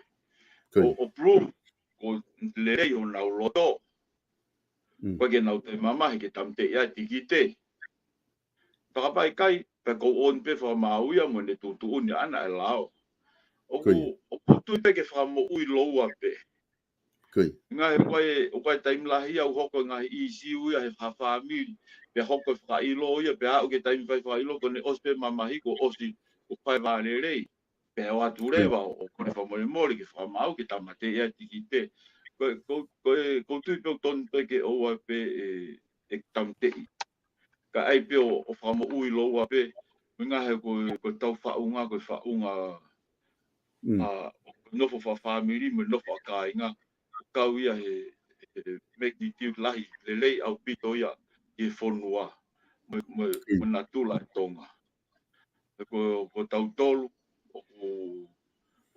ʻO, ʻo prove ko e lelei honau loto. ʻOku ʻikai ke nau toe mamahi ke tāmateʻi ʻa e tikite. Fakapaikai, pea ko ʻeni pē fakamaau ia mo ʻene tuʻutuʻuni ʻana e lao. ʻOku, ʻoku tui pē ke fakamoʻui loua pē. Ngaahi ʻoku ʻi ai, ʻoku ʻi ai e taimi lahi ia ʻoku hoko e ngaahi ʻīsiu ia he fā-, fāmili. Pea hoko e fakaʻilo ia, pea aʻu ki he taimi fai fakaʻilo, ko ʻene ʻosi pē mamahi kuo ʻosi, kuo fai vālelei. Pea ʻoatu leva ʻo, ʻo kole fakamolemole ke fakamaau ke tāmateʻi ʻa e tikite. Ko, ko, ko, ʻoku ou tui pē ʻoku tonu pē ke ʻoua pē ʻe, ʻe tāmateʻi. Ka ʻai pē ʻo, ʻo fakamoʻui loua pē, mei he ngaahi ko, ko ʻetau faʻunga, ko e faʻunga, ʻa, nofo fakafāmili, mo e nofo fakakāinga, kau ia he, he magnitude lahi, lelei ʻaupito ia ki he fonua, mo, mo, mo natula ʻa Tonga. He ko, ko tautolu, ʻoku,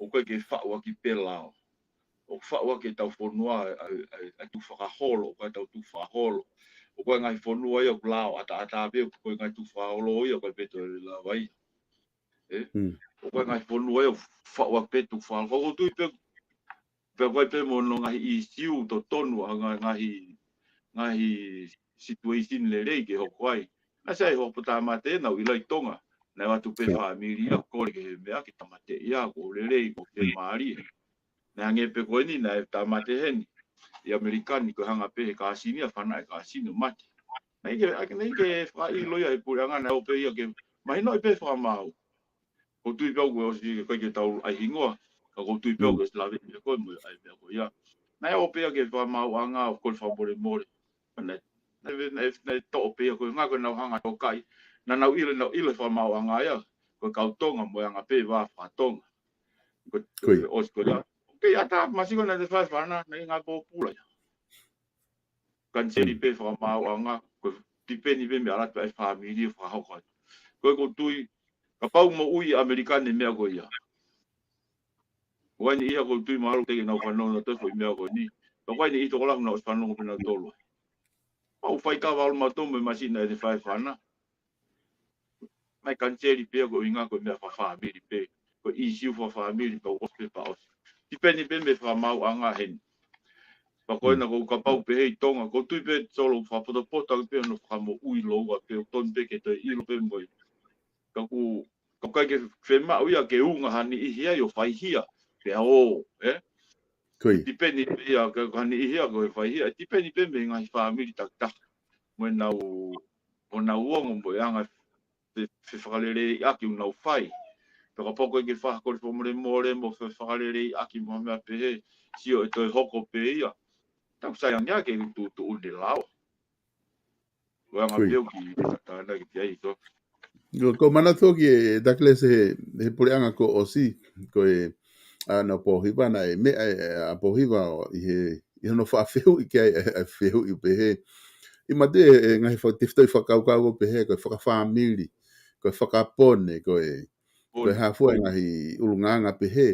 ʻoku ʻikai ke faʻu ʻaki pē lao. ʻOku faʻu ʻaki ʻetau fonua, ʻa, ʻa, ʻa e tukufakaholo, ʻoku ʻi ai ʻetau tukufakaholo. ʻOku ʻi ai e ngaahi fonua ia ʻoku lao ʻataʻatā pē, ʻoku ʻi ai e ngaahi tukufakaholo ia, ʻoku ʻikai pē toe lava ia. Ē? ʻOku ʻi ai e ngaahi fonua ia ʻoku faʻu ʻaki pē tukufakaholo. ʻOku ou tui pē, pea ʻoku ʻi ai pē mo hono ngaahi ʻīsiu totonu ʻa e ngaahi, ngaahi, ngaahi situation lelei ke hoko ai. Naʻe ʻi ai e hoko tāmate naʻa nau ʻilo ʻi Tonga. Naʻe ʻoatu pē fāmili ia, kole ki he meʻa ke tāmateʻi ia, ko e lelei, ko e fiemālie. Naʻe hangē pē ko eni, naʻe tāmate heni. ʻI ʻAmelika ni ko e hanga pē he kāsini ia, fana e kāsini ʻo mate. Naʻe ʻikai ke, naʻe ʻikai ke fakaʻilo ia he puleʻanga, naʻe ō pē ia ke mahinoʻi pē fakamaau. ʻOku ou tui pē au kuo ʻosi ke kai ke tau ʻai hingoa, ka ʻoku ou tui pē au kuo ʻosi lave pē ko e mo e ʻai pē ko ia. Naʻe ō pē ia ki he fakamaauʻanga ʻo kole fakamolemole. Naʻe, naʻe, naʻe, naʻe toʻo pē ia ko e ngaahi ko ʻenau hanga tokai. Naʻa nau ʻilo, nau ʻilo fakamaauʻanga ia. Ko e kau Tonga mo e anga pē vā fakatonga. Ko, ko e ʻosi ko ia. Kei ʻatā, masiva naʻe fai fana, naʻe ngaahi pōpula ia. Kaniseli pē fakamaauʻanga, ko e tipeni pē mei he ʻalu atu ʻa e fāmili ʻo fakahoko atu. Ko e ʻoku ou tui, kapau moʻui ʻAmelika ni e meʻa ko ia. ʻOku ʻi ai e niʻihi ʻoku ou tui mahalo teʻeki ke nau fanongo atu foʻi meʻa ko eni. Ka ʻoku ʻi ai e niʻihi tokolahi naʻa nau ʻosi fanongo pē nautolu. Mau fai ka valu mautolu mo e masina ʻe te fai fana. Mai kaniseli pē ko e ʻuhinga ko e meʻa fakafāmili pē. Ko e ʻīsiu fakafāmili pau ʻosi pē pau ʻosi. Tipeni pē mei he fakamaauʻanga heni. Pea ko ena ʻoku ou kapau pē ʻi Tonga, ʻoku ou tui pē Solo fakapotopoto ʻaki pē hono fakamoʻui loua pē, ʻoku tonu pē ke toe ʻilo pē mo e. Ka ʻoku, ka ʻoku ʻikai ke fiemaʻu ia ke unga ha niʻihi ai ʻo faihia, pea ō, ē? Tipeni pē ia, ka, ka ha niʻihi ia ko e faihia, tipeni pē mei he ngaahi fāmili takitaha. Mo ʻenau, ʻo nau ongo mo e anga fe-, fefakaleleiʻaki ʻoku nau fai. Pea kapau ʻoku ʻikai ke fakakole fakamolemole mo fefakaleleiʻaki mo ha meʻa pehē, sio ʻe toe hoko pē ia. Tau sai ange ʻa e tuʻutuʻuni lao. Ko e anga pē ʻoku ki tātāna ki ai, so. Ko, ko manatu ki he Douglas he, he puleʻanga kuo ʻosi, ko e, ʻa, naʻa Pōhiva naʻe meʻa ʻa, ʻa Pōhiva ʻi he, ʻi hono faʻa fehuʻi ki ai, ʻa, ʻa fehuʻi pehē. ʻI mate e, e ngaahi fa-, tefitoʻi fakakaukau ko pehē, ko e fakafāmili, ko e fakapone, ko e, ko e hā fua e ngaahi ʻulungaanga pehē.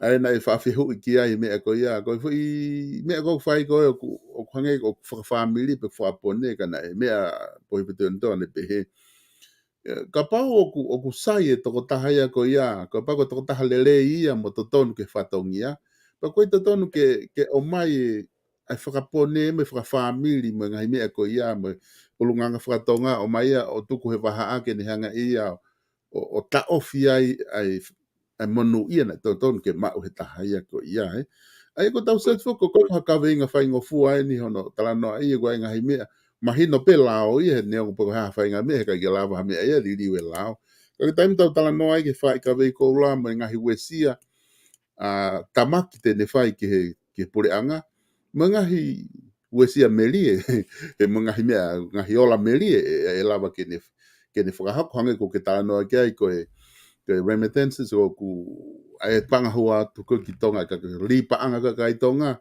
ʻA ia naʻe faʻa fehuʻi ki ai meʻa ko ia, ko e foʻi meʻa ko ē ʻoku fai ko ē ʻoku, ʻoku hangē ʻoku fakafāmili pe fakapone ka naʻe meʻa Pōhiva Tuʻiʻonetoa naʻe pehē. Kapau ʻoku, ʻoku sai e tokotaha ia ko ia, kapau ko e tokotaha lelei ia mo totonu ke fatongia, pea ʻoku ʻikai totonu ke, ke ʻomai e, ʻa e fakapone mo e fakafāmili mo e ngaahi meʻa ko ia mo e ʻulungaanga fakatonga ʻomai ia ʻo tuku he vahaʻa ke ne hanga ia ʻo, ʻo taʻofi ai, ʻa e ʻa e monūʻia naʻe totonu ke maʻu he taha ia ko ia, ē. ʻA ia ko ʻetau seti foki ko e hā e kaveinga faingofua eni hono talanoaʻi ʻoku ʻi ai e ngaahi meʻa. Mahino pē lao ia he neongo pe ko e hā e faʻahinga meʻa he ʻikai ke lava ha meʻa ia liliu e lao. Ka ko e taimi ʻoku tau talanoa ai ki he faʻahi kavei koula mo e ngaahi uesia, ʻa, tamaki te ne fai ki he, ki he puleʻanga. Mo e ngaahi uesia melie, he mo e ngaahi meʻa, ngaahi ola melie, ʻe, ʻe lava ke ne, ke ne fakahoko hangē ko ʻeku talanoa ki ai ko e, ko e remittances ʻoku, ʻa e paʻanga hua atu ko ē ki Tonga, ka, ka lī paʻanga ka kai Tonga,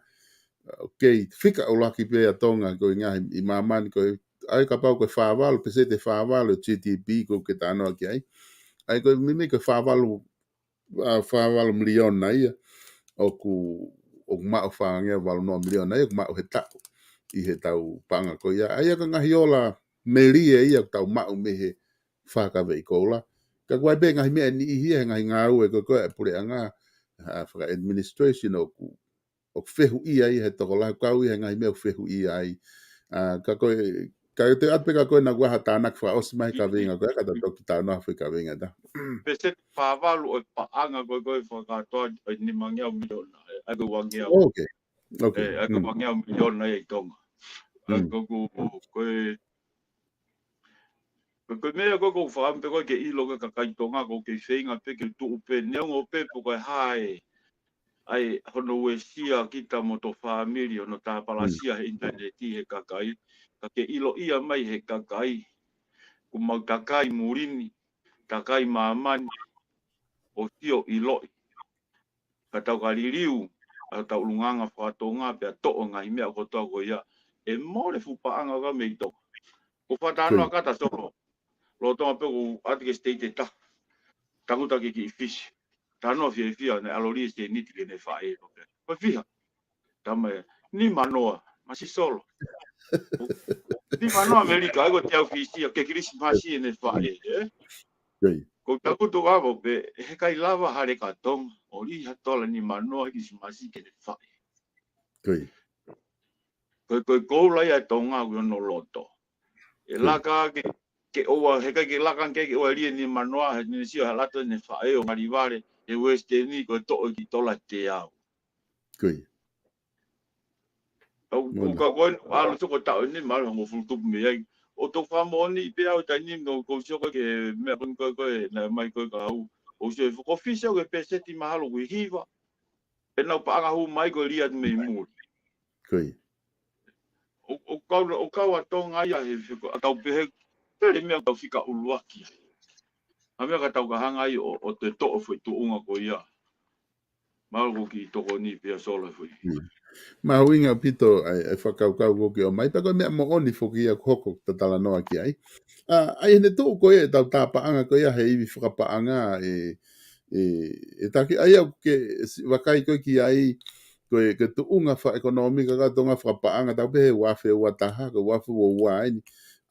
ʻoku fika ʻuluaki pē ʻa Tonga ko e ngaahi ʻi māmani ko e, ʻa ia kapau ko e fā valu, peseti fā valu, G D P ko ʻeku talanoa ki ai. ʻA ia ko e meimei ko e fā valu ʻa, fā valu miliona ia, ʻoku, ʻoku maʻu fāngeau valu noa miliona ia, ʻoku maʻu he taʻu, ʻi heʻetau paʻanga ko ia. ʻA ia ko e ngaahi ola, melie ia ʻoku tau maʻu mei he fakakaveʻi koula. Ka ʻoku ʻi ai pē ngaahi meʻa ʻe niʻihi ia he ngaahi ngāue ko ē ʻa e puleʻanga, ʻa e faka-administration ʻoku, ʻoku fehuʻia ia he tokolahi, kau ia he ngaahi meʻa ʻoku fehuʻia ai. ʻA, ka ko e, ka te ʻoatu pē ka ko e naʻa ku ʻai ha tānaki fakaʻosi mai he kaveinga ko ē, ka ta toki talanoa foʻi kaveinga ta. Peseti fā valu ʻo e paʻanga ko ē ko e fakakātoa ʻa e nimangeau miliona, ʻa e ko e uangeau. Oh, okay. Okay. ʻA e ko e uangeau miliona ia ʻi Tonga. ʻA e ko, ko, ko e, ko, ko e meʻa ko ē ʻoku ou fakaʻamu pē ko ē ke ʻilo ko e kakai Tonga ʻoku kei feinga pē ke tuʻu pē neongo pē pe ko e hā e, ʻa e hono uesia kita mo hoto fāmili, hono tāpalasia he ʻinitaneti he kakai, ka ke ʻiloʻia mai he kakai, ʻoku mau takai muli ni, takai māmani, ʻo sio ʻiloʻi. Ka tau ka liliu ʻa hotau ʻulungaanga faka-Tonga pea toʻo ngaahi meʻa kotoa ko ia, ʻe mole fuʻu paʻanga ka mei Tonga. ʻOku ou fakatalanoa ka ta solo. Lolotonga pē ʻoku ou ʻatu ki he state ʻe taha. Tangutu ki he kiʻi Fisi. Talanoa fiefia naʻe ʻalolia e sēniti ki heʻene faʻē. Ko e fiha. Tama ia, nima noa, masi solo. Nima noa ʻAmelika, ʻa ia ko e teau Fisi, ʻa e Kilisimasi ʻene faʻē, ē? Ko e tangutu ʻaho pē, he ʻikai lava ha leka Tonga, ʻo lī ha tola nima noa Kilisimasi ki heʻene faʻē. Ko e, ko e koula ia ʻa Tonga ʻoku ʻi hono loto. ʻE laka ke, ke ʻoua, he ʻikai ke laka ke, ke ʻoua ʻe lī e nima noa, he ne sio ha lato ʻene faʻē ʻo ngali vale, he Western ko e toʻo e kiʻi tola teau. Ko e. ʻOku, ʻoku ka ko eni, ʻalu soko taʻu eni, mahalo hongofulu tupu mei ai. ʻOku ou fakamoʻoni pē au taimi ni, ʻoku ou sio ko ē ki he meʻa ko eni ko ē, ko ē, naʻe mai ko ē ka au. ʻOku ou sio ʻe fokofisi au ki he peseti mahalo ʻoku ʻi he hiva. ʻE nau paʻanga hū mai ko e lī atu mei muli. Ko e. ʻO, ʻoku kau, ʻoku kau ʻa Tonga ia he feko, ʻa tau pehē, pele meʻa ʻoku tau fika ʻuluaki ai. ʻA e meʻa ka tau ka hanga ai ʻo, ʻo toe toʻo foʻi tuʻunga ko ia. Mahalo ʻoku kiʻi tokoni pē ia solo foʻi. Mahuʻinga ʻaupito ʻa e, ʻa e fakakaukau ko ē ʻoku ke ʻomai, pea ko e meʻa moʻoni foki ia ʻoku hoko ʻoku ta talanoa ki ai. ʻA, ʻa ia he ʻene tuʻu ko ia ʻetau tāpaʻanga ko ia he ivi fakapaʻanga ʻe, ʻe, ʻe Taki, ʻa ia ʻoku ke si-, vakai ko ē ki ai, ko e, ko e tuʻunga fakaʻekonōmika ka tuʻunga fakapaʻanga, tau pehē ua afe ua taha, ko e ua afe ua ua eni.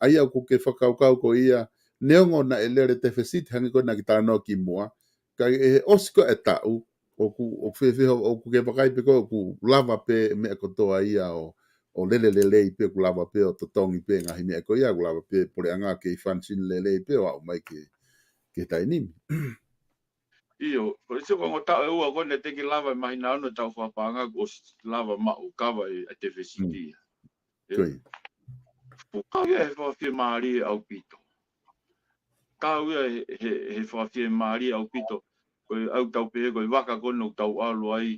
ʻA ia ʻoku ke fakakaukau ko ia, neongo naʻe lele tefesiti, hangē ko ē naʻa ke talanoa ki muʻa, ka ʻi he ʻosi ko ē e taʻu, ʻoku, ʻoku fēfē, ʻoku ke vakai pē ko ē ʻoku lava pē meʻa kotoa ia ʻo, ʻo lele lelei pē, ʻoku lava pē ʻo totongi pē ngaahi meʻa ko ia, ʻoku lava pē puleʻanga ke function lelei pē ʻo aʻu mai ki he, ki he taimi ni. ʻIo, ko e sio ko e ongo taʻu ʻe ua ko ē naʻe teʻeki lava e māhina ono ʻetau fakapaʻanga kuo ʻosi lava maʻu kava e, e tefesiti ia. Ko e. Fuʻu kau ia he fakafiemālie ʻaupito. Kau ia he, he, he fakafiemālie ʻaupito. Ko e ʻoku tau pehē, ko e vaka ko ē ʻoku tau ʻalu ai,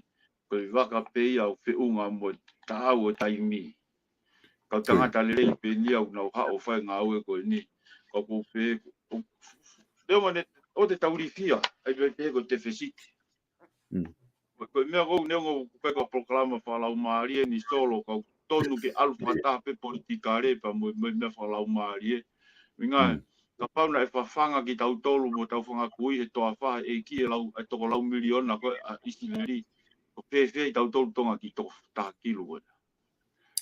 ko e vaka pē ia ʻoku feʻunga mo e taʻau ʻo e taimi. Kau tangata lelei pē eni ia ʻoku nau haʻu ʻo fai e ngāue ko eni. Ka ʻoku ou pehē, ʻo, ʻo, neongo ʻene, ʻoua te tau ilifia, ʻa ia pē pehē ko e tefesiti. Ko e, ko e meʻa ko ē neongo ʻoku ʻikai ko ha polokalama fakalaumālie ni solo, ka ʻoku totonu ke ʻalu fakataha pē politikale pea mo, mo e meʻa fakalaumālie. Meʻa, kapau naʻe fafanga kitautolu mo hotau fanga kui he toafa ʻe he ʻEiki e lau, e toko lau miliona ko ē ʻa ʻIsileli, ʻoku fēfē ʻa tautolu Tonga ki he toko taha kilu ko ē.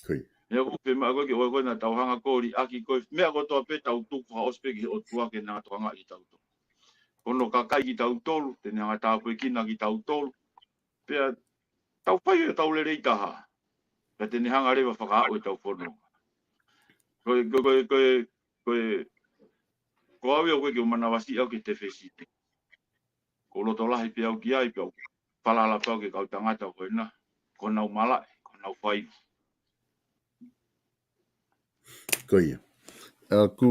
Ko e. He ʻoku ou fiemaʻu ko ē ke ʻoua ko ē naʻa tau hanga ko ē ʻo liʻaki ko ē meʻa kotoa pē, tau tuku fakaʻosi pē ki he ʻOtua ke ne hanga ʻo tokangaʻi kitautolu. Ko hono kakai kitautolu, te ne hanga ʻo tāpuekina kitautolu. Pea tau fai ʻetau lelei taha. Pea te ne hanga leva ʻo fakaaʻu ʻetau fononga. Ko e, ko e, ko e, ko e, ko e, ko au ia ʻoku ʻikai ke u manavasiʻi au ki he tefesiti. ʻOku ou loto lahi pē au ki ai, pea u falala pē au ki he kau tangata ko ena, ko honau malaʻe, ko honau faiva. Ko ia. ʻOku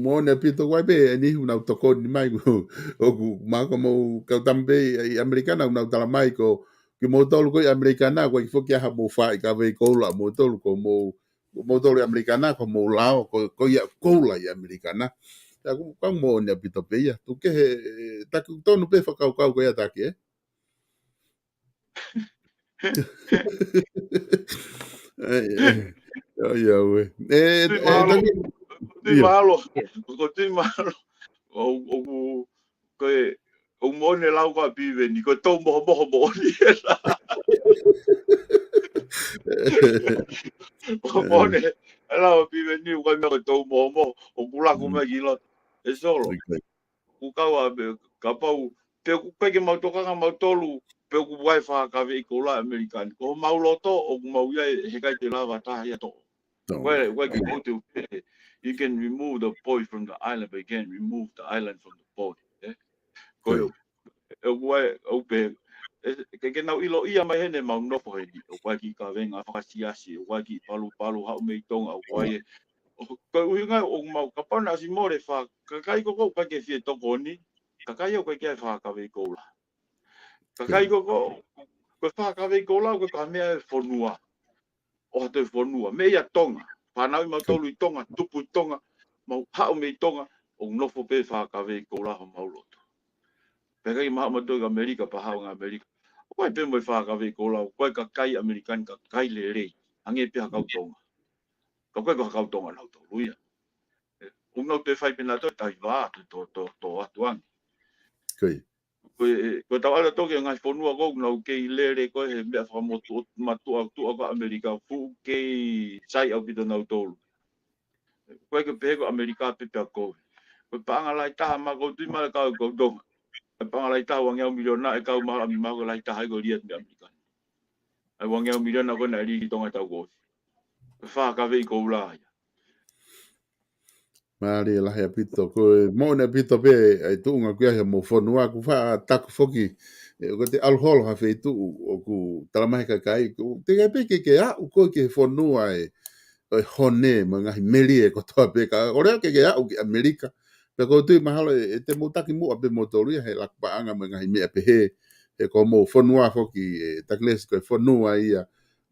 moʻoni ʻaupito, ʻoku ʻi ai pē ʻe niʻihi ʻoku nau tokoni mai, ʻoku mahalo ko homou kau tama pē ʻi ʻAmelika na ʻoku nau tala mai ko kimoutolu ko ē ʻi ʻAmelika na, ʻoku ʻikai foki ha mou fai kaveinga koula moutolu, ko mou, ko moutolu ʻi ʻAmelika na, ko mou lao, ko, ko ia koula ʻi ʻAmelika na. ʻA ia ʻoku, ʻoku moʻoni ʻaupito pē ia. Tuku kehe, ē, Taki, tonu pē fakakaukau ko ia Taki, ē? ʻAi, ʻai. ʻAi, ʻai, ē. Ē, Taki. Tui mahalo. Tui mahalo. ʻOku ou tui mahalo. ʻO, ʻo, ko e, ʻoku moʻoni e lau ko ē ʻa Piveni, ko e tau mohomoho moʻoni ē. ʻOku moʻoni, ʻa Lau a piveni, ʻoku ʻikai meʻa ko e tou momo, ʻoku laku mai ki loto. ʻE Solo. ʻOku kau a pe, kapau, pe ʻoku ʻikai ke mau tokanga mautolu, pe ʻoku ʻi ai fakakaveʻi koula ʻAmelika ni. Ko homau loto, ʻoku mau ʻi ai, heʻikai te lava taha ia toʻo. ʻOku ʻikai, ʻoku ʻikai ke ʻoua te u pehē, you can remove the boy from the island, but you can't remove the island from the boy. ʻE? Ko ia, ʻoku ʻikai, ʻoku pehē, ʻe, ke, ke nau ʻiloʻi mai heni ʻemau nofo heni, ʻoku ʻikai ke kavenga fakasiasi, ʻoku ʻikai ke palupalu haʻu mei Tonga, ʻoku ʻikai, ʻo, ko e ʻuhinga ʻoku mau kapau naʻe ʻosi mole fa, kakai ko ē ʻoku ʻikai ke fie tokoni, kakai ʻoku ʻikai ke fakakaveʻi koula. Kakai ko ē, ko e fakakaveʻi koula, ko e ka meʻa ʻe fonua. ʻO ha toe fonua. Meʻa ia Tonga. Fānau ʻi mautolu ʻi Tonga, tupu ʻi Tonga, mau haʻu mei Tonga, ʻoku nofo pē fakakaveʻi koula homau loto. Pea ʻikai ke mau haʻu mautolu ki ʻAmelika, pea haʻu ange ʻAmelika. ʻOku ʻikai pē mo e fakakaveʻi koula, ʻoku ʻikai kakai ʻAmelika ni kakai lelei. Hangē pē ha kau Tonga. Ka ʻoku ʻikai ko ha kau Tonga nautolu ia. ʻE, ʻoku nau toe fai pē nautolu tahi vā, to, to, to, to atu ange. Ko e, ko e tau ala toki ngaahi fonua ko ē, nau kei lele ko ē he meʻa fakamotu, matuʻa, tuʻa ko ʻAmelika, fuʻu kei sai ʻaupito nautolu. Ko e ke pehē ko ʻAmelika pē pea ko e. Ko e paʻanga lahi taha ma ko tui male kau, kau Tonga. Ko e paʻanga lahi taha uangeau miliona ʻe kau mahalo ʻami mahalo lahi taha ʻi ko lia mei ʻAmelika. ʻAi uangeau miliona ko ē naʻe lili Tonga tau ko ē. Ko e fakakaveʻi koula ia. Mālie lahi ʻaupito, ko e moʻoni ʻaupito pē ʻa e tuʻunga ko ia he mo fonua ʻoku faʻa taku foki, ʻe, ʻoku te ʻalu holo ha feituʻu ʻoku talamai kakai, ʻoku teʻeki ai pē ke ke aʻu koe ki he fonua ʻe, ʻo e hone, mo e ngaahi melie kotoa pē ka, ʻoku lea ke ke aʻu ki ʻAmelika, pea ʻoku ou tui mahalo ʻe, ʻe te mou taki muʻa pē moutolu ia he laku paʻanga mo e ngaahi meʻa pehē, he ko mou fonua foki, ʻe, Takilesi ko e fonua ia,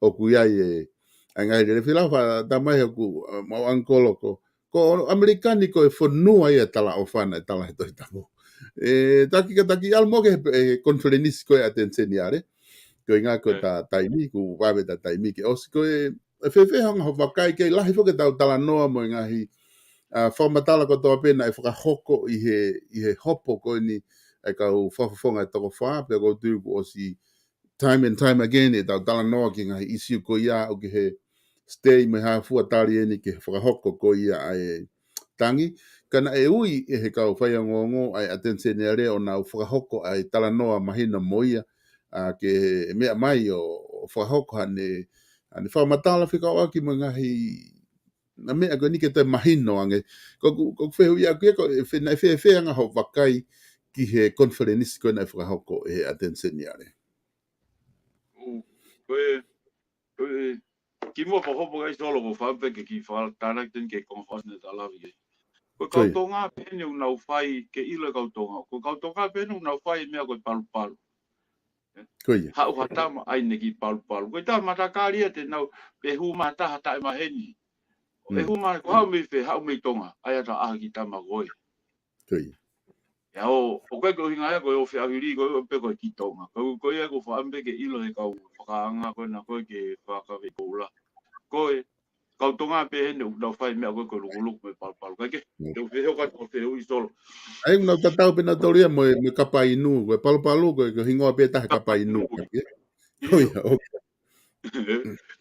ʻoku ʻi ai ʻe, ʻa e ngaahi lele fila fa, tamai ʻoku, ʻa, mau ʻankolo ko, ko ʻAmelika ni ko e fonua ia talaʻofa naʻe tala he Tohi Tapu. ʻE, taki ka taki ʻalu mo ke he, he konifelenisi ko ē ʻAteni Seniale. Ko e ʻuhinga ko e ta taimi, ʻoku vave ta taimi ke ʻosi ko e, ʻe fēfē hanga ho vakai kei lahi foki ʻetau talanoa mo e ngaahi, ʻa, fakamatala kotoa pē naʻe fakahoko ʻi he, ʻi he hopo ko eni ʻa e kau fakafofonga ʻe toko fā, pea ʻoku ou tui kuo ʻosi time and time again, ʻetau talanoa ki he ngaahi ʻisiū ko ia ʻoku ʻi he stay mo e hā fua tali eni ki he fakahoko ko ia ʻa e tangi. Ka naʻe ui ʻe he kau faiongoongo ʻa e ʻAteni Seniale ʻo nau fakahoko ʻa e talanoa mahino mo ia, ʻa, ki he meʻa mai ʻo, ʻo fakahoko haʻane, haʻane fakamatala fekauʻaki mo e ngaahi, ʻa e meʻa ko eni ke toe mahino ange. Ko ʻeku, ko ʻeku fehuʻi ʻaku ia ko e fe-, naʻe fēfē anga ho vakai ki he konifelenisi ko ē naʻe fakahoko ʻe he ʻAteni Seniale. ʻOku, ko e, ko e, kimuʻa pea hopo kai Solo ʻoku ou fakaʻamu pē ke kiʻi fakatānaki atu eni ki he konga fakaʻosi naʻe ta lave ki ai. Ko e kau Tonga pē eni ʻoku nau fai ke ʻilo e kau Tonga. Ko e kau Tonga pē eni ʻoku nau fai e meʻa ko e palupalu. Ko ia. Haʻu ha tama ʻai ʻene kiʻi palupalu. Ko e tama matakali ia te nau pē hū mai ha taha taʻemaheni. ʻE hū mai ko haʻu mei fē, haʻu mei Tonga. ʻAi atu ʻa e kiʻi tama ko ē. Ko ia. ʻIo, ʻoku ʻikai ko e ʻuhinga ia ko e ʻo feʻauhili ko ē pe ko e ki Tonga. Ko, ko ia ʻoku ou fakaʻamu pē ke ʻilo he kau fakaanga ko ena ko ē ke fakakaveʻi koula. Ko e, kau Tonga pē eni ʻoku nau fai meʻa ko ē ko e lukuluku mo e palupalu. Kae kehe, te u fehuʻi atu ko e fehuʻi Solo. ʻAi, ʻoku nau tatau pē nautolu ia mo e, mo e kapa inu, ko e palupalu, ko e, ko e hingoa pē taha kapa inu. Kapa inu. Ko ia, ʻoku.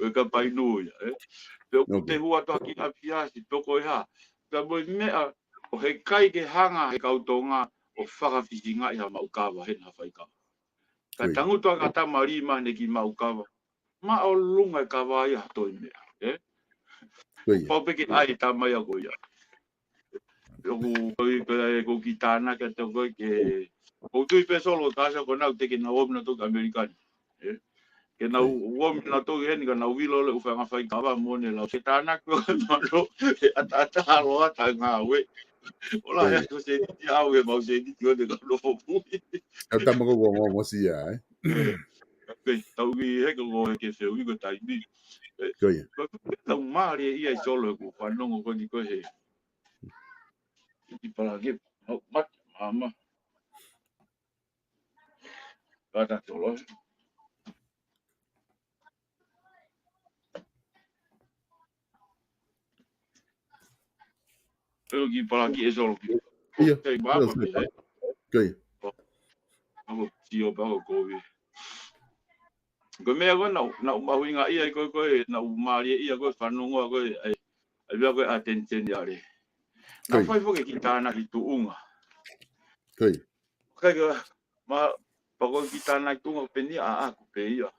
Ko e kapa inu ia, ē. Pe ʻoku te hū atu ha kiʻi ʻapiasi, pe ko e hā. Ka mo e meʻa, ʻoku ʻikai ke hanga he kau Tonga ʻo fakafisingaʻi ha maʻu kava, hena ha faikava. Ka tangutu ʻa e tama lima ʻene kiʻi maʻu kava. Māʻolunga e kava ia ha toe meʻa, ē? Pau pē ke ʻai e tama ia ko ia. ʻOku, ko e, ko e, ko e kiʻi tānaki atu ko ē ke, ʻoku ou tui pē Solo, ka sa ko nau te ke nau ō mai nautolu ki ʻAmelika ni. Ē? Ke nau ō mai nautolu heni ka nau vilo le ʻufa ngaahi faikava mo ne lau se tānaki ko e mano, e ʻataʻatā loa ta ngāue. ʻOla he ko se niti au e mau se niti o te kau nofo pui. Ka tama ko ua ngō mosia, ē? Ē, tau ki he ko he ke feu i ko taimi. Ē, ko ia. Ko e tau mālie ia ʻi Solo he ʻoku fanongo ko eni ko ē he. Kiʻi palagi, mata, mama. Kata tolo. Pelo kiʻi palagi ʻe Solo ki. Ia. Kei mama, ʻio, ʻio. Ako sio pa ako kovi. Ko e meʻa ko ē naʻu, naʻu mahuʻingaʻia ai ko ē, ko ē, naʻu mālie ia ko ē, fanongo ko ē, ʻai, ʻa ia ko e ʻAteni Seniale. Naʻa fai foki ki tānaki tuʻunga. Kai ka ma pako ki tānaki tuʻunga pē ʻa ʻaku pē ia.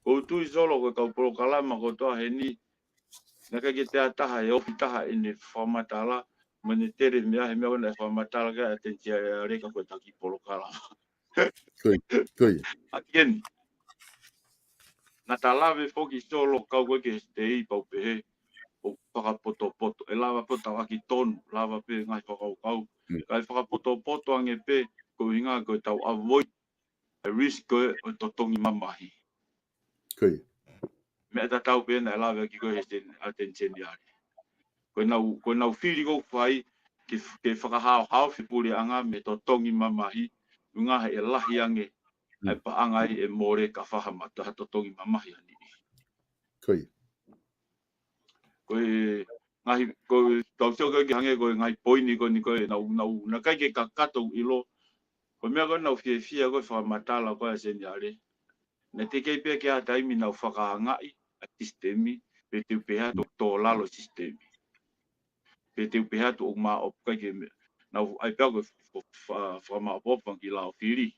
ʻOku ou tui Solo ko e kau polokalama kotoa heni, naʻe ʻikai ke toe ʻi ai ha taha ʻe ofi taha ʻene fakamatala, mo ʻene tele meʻa he meʻa ko ē naʻe fakamatala ki ai ʻAteni Seniale ka ko e taki polokalama. Ko ia, ko ia. ʻA ia eni. Naʻa ta lave foki Solo kau ko ē ki he state pau pehē, ʻo fakapotopoto. ʻE lava pē ʻo tauʻaki tonu, lava pē ngaahi fakakaukau. Kae fakapotopoto ange pē, ko e ʻuhinga ko e tau avoid ʻa e risk ko ē ʻo e totongi mamahi. Ko ia. Meʻa tatau pē naʻe lave ʻaki ko ē he sen-, ʻAteni Seniale. Ko ʻenau, ko ʻenau fili ʻoku fai, ke, ke fakahaohaofi e puleʻanga mei he totongi mamahi, ʻuhinga he ʻe lahi ange ʻa e paʻanga ʻe mole ka fai ha mata ha totongi mamahi ʻa e niʻihi. Ko ia. Ko e ngaahi, ko e tau sio ko ē ki he hangē ko e ngaahi poini ko eni ko ē naʻa nau, naʻa nau, naʻe ʻikai ke kakato ʻilo. Ko e meʻa ko ē naʻa nau fiefia ko e fakamatala ko ē ʻa Seniale. Naʻe teʻeki ai pē ke ʻi ai ha taimi naʻa nau fakaangaʻi ʻa e sisitemi, pe te u pehē atu ʻoku tō lalo e sisitemi. Pe te u pehē atu ʻoku māʻopoʻopo, ʻikai ke meʻa. Naʻa nau ʻai pē ʻa e ko e fa-, fa-, fakamāʻopoʻopo ki he lao fili.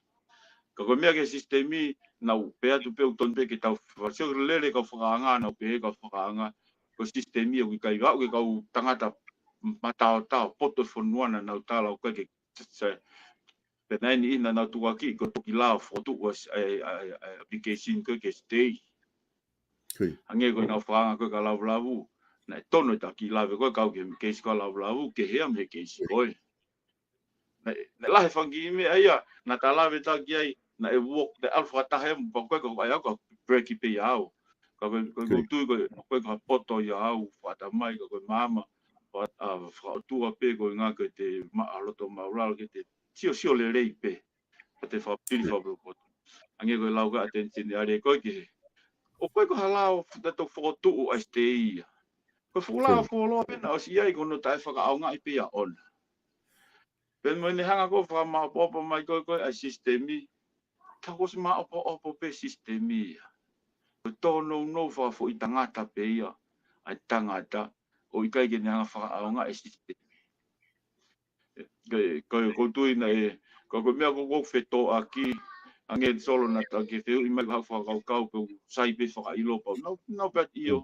Ka ko e meʻa ki he sisitemi, naʻa nau pehē atu pē ʻoku tonu pē ke tau fa-, sio lele kau fakaanga, naʻa nau pehē kau fakaanga, ko e sisitemi ʻoku ʻikai, aʻu ki he kau tangata mataotao, poto e fonua naʻa nau tala ʻoku ʻikai ke sa-, pea naʻe ʻi ai e niʻihi naʻa nau tukuakiʻi ko e toki lao fokotuʻu ʻa e, ʻa e, ʻa e, ʻa e application ko ē ki he state. Hangē ko ʻenau fakaanga ko ē kia Lavulavu. Naʻe tonu e taki lave ko ē kau ki he keisi ko ē ʻa Lavulavu, kehe ia mei he keisi ko ē. Naʻe, naʻe lahi e fanga kiʻi meʻa ia, naʻa ta lave taki ai, naʻe walk, naʻe ʻalu fakataha ia, pea ko e ko ai au ka break pē ia au. Ka ko e, ko e, ko e tui ko e, ko e ka poto ia au, fakatamai, ka ko e maama, faka-, ʻa, fakaʻotua pē ko e ʻuhinga ke te maʻa loto maulalo ke te sio, sio lelei pē. Ka te fakapili fakapotopoto. Hangē ko e lau ko ē ʻa ʻAteni Seniale ko ē ki he. ʻOku ʻikai ko ha lao ʻe tau fokotuʻu ʻa e state ia. Ko e fuʻu lao fuoloa pē naʻe ʻosi ʻi ai ko hono taʻefakaʻaongaʻi pē ia ʻona. Pea mo ʻene hanga ko ē ʻo fakamāʻopoʻopo mai ko ē ko ē ʻa e sisitemi. Ka kuo ʻosi māʻopoʻopo pē sisitemi ia. Ko e tōnounou fakafoʻitangata pē ia ʻa e tangata ʻoku ʻikai ke ne hanga ʻo fakaʻaongaʻi e sisitemi. Ko e, ko e, ʻoku ou tui naʻe, ko e, ko e meʻa ko ē ʻoku fetōʻaki, hangē Solo naʻa ta ke fehuʻi mai ko e hā e fakakaukau pe ʻoku sai pē fakaʻilo pau. Nau, nau pē ʻio,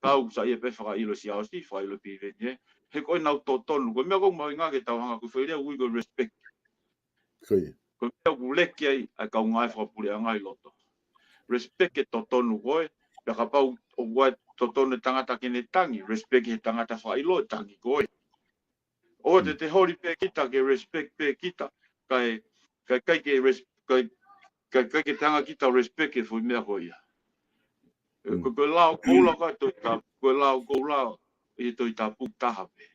kau sai pē fakaʻilo Siaosi, fakaʻilo Piveni, ē. He ko ʻenau totonu, ko e meʻa ʻoku mahuʻinga ke tau hanga ko e foʻi lea ʻoku ui ko e respect. Ko e meʻa ʻoku leke ai ʻa e kau ngāue fakapuleʻanga ʻi loto. Respect e totonu ko ē, pea kapau ʻoku ʻi ai e totonu e tangata ke ne tangi, respect he tangata fakaʻilo e tangi ko ē. ʻOua te te holi pē kita ke respect pē kita, kae, kae ʻikai ke res-, kae, kae ʻikai ke te hanga kita respect e foʻi meʻa ko ia. Ko, ko e lao koula ko e Tohi Tapu, ko e lao koula ʻi he Tohi Tapu taha pē.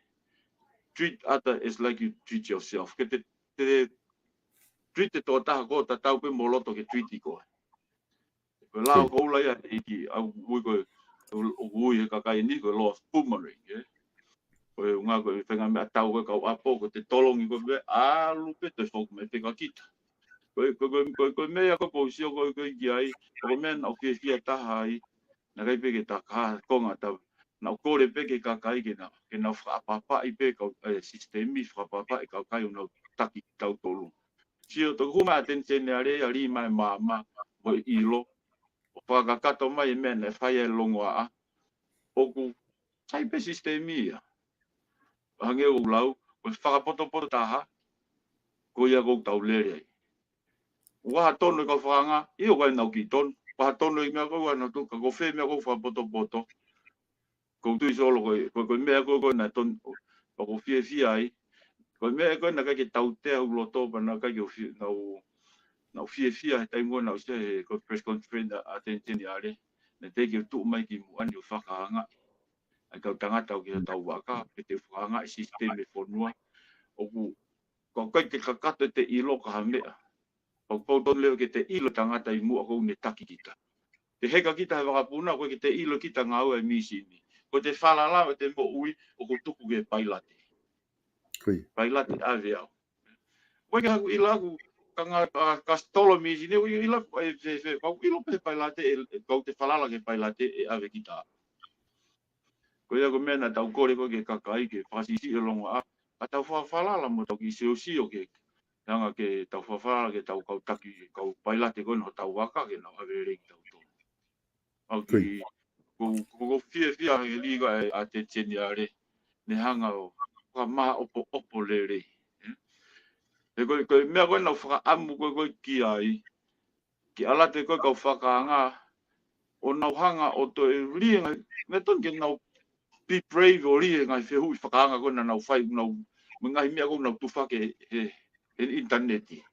Treat other as like you treat yourself. Ke te, te treat e tokotaha ko ē tatau pē mo loto ke treat ʻi koe. Ko e lao koula ia ʻEiki, ʻoku ui ko e, ʻoku ui he kakai ni ko e law of boomerang, ē. Ko e ʻuhinga ko e fenga meʻa tau ko e kau ʻapo, ko e te tolongi ko ē pē, ʻalu pē toe foki mai pē kia kita. Ko e, ko e, ko e, ko e, ko e meʻa ko ē ʻoku ou sio ko ē, ko ē ki ai, ko e meʻa naʻa ku fiefia taha ai, naʻe ʻikai pē ke ta ka konga ta, naʻa ku kole pē ki he kakai ke nau, ke nau fakaʻapaʻapaʻi pē kau, e, sisitemi, fakaʻapaʻapaʻi kakai ʻo nau taki tautolu. Sio toki hū mai ʻAteni Seniale ʻo lī mai e maama mo e ʻilo. ʻO fakakakato mai e meʻa naʻe fai ai e longoaʻa. ʻOku sai pē sisitemi ia. Hangē ʻoku ou lau, ko e fakapotopoto taha, ko ia ʻoku tau lele ai. ʻOku ʻi ai ha tonu e kau fakaanga, ʻio ʻoku ʻi ai ʻenau kiʻi tonu. ʻOku ʻi ai ha tonu e meʻa ko ē ʻoku ʻi ai ʻenau tonu, ka ko fē meʻa ʻoku fakapotopoto. ʻOku ou tui Solo ko e, ko e, ko e meʻa ko ē, ko ē naʻe tonu, ʻoku ou fiefia ai. Ko e meʻa ko ē naʻe ʻikai ke tautea hoku loto pea naʻe ʻikai ke u fie-, naʻa ku, naʻa ku fiefia he taimi ko ē naʻa ku sio he ko e press conference ʻa, ʻAteni Seniale. Naʻe teʻeki ke u tuʻu mai ki muʻa ni ʻo fakaangaʻi ʻa e kau tangata ʻoku ʻi hotau vaka, pe te u fakaangaʻi e sisitemi e fonua. ʻOku, ʻoku ʻikai ke kakato ʻete ʻilo ki ha meʻa. Pau, pau tonu leva ke te ʻilo e tangata ʻi muʻa ʻoku ne taki kita. Te heka kita he vakapuna, ʻoku ʻikai ke te ʻilo kita e ngāue ʻa e mīsini. Ko ʻete falala, ʻete moʻui, ʻoku tuku ki he pailate. Pailate ʻave au. ʻOku ʻikai ke haku ʻilo ʻaku, ka ngā, a, ka stolo mīsini, ʻoku ʻikai ʻilo ʻaku, e, fe, fe, kau ʻilo pē pailate, e, e, kau te falala ki he pailate, ʻe ʻave kita. Ko ia ko e meʻa naʻa tau kole ko ē ki he kakai ke fakasiʻisiʻi e longoaʻa, ka tau fakafalala mo tau kiʻi siosio ke hanga ke tau fakafalala ki he tau kau taki, kau pailate ko ē ʻo hotau vaka ke nau ʻave lelei kitautolu. ʻOku ou fiefia he lī ko ē ʻa e ʻAteni Seniale, ne hanga ʻo fakamāʻopoʻopo lelei. He ko e, ko e meʻa ko ē naʻa nau fakaʻamu ko ē ko ē ki ai, ke ʻalu atu ko ē kau fakaanga, ʻo nau hanga ʻo toe lie ngaahi, meʻa tonu ke nau be brave ʻo lie ngaahi fehuʻi fakaanga ko ē naʻa nau fai, nau, mo e ngaahi meʻa ko ē nau tufa ki he, he, he ʻinitaneti.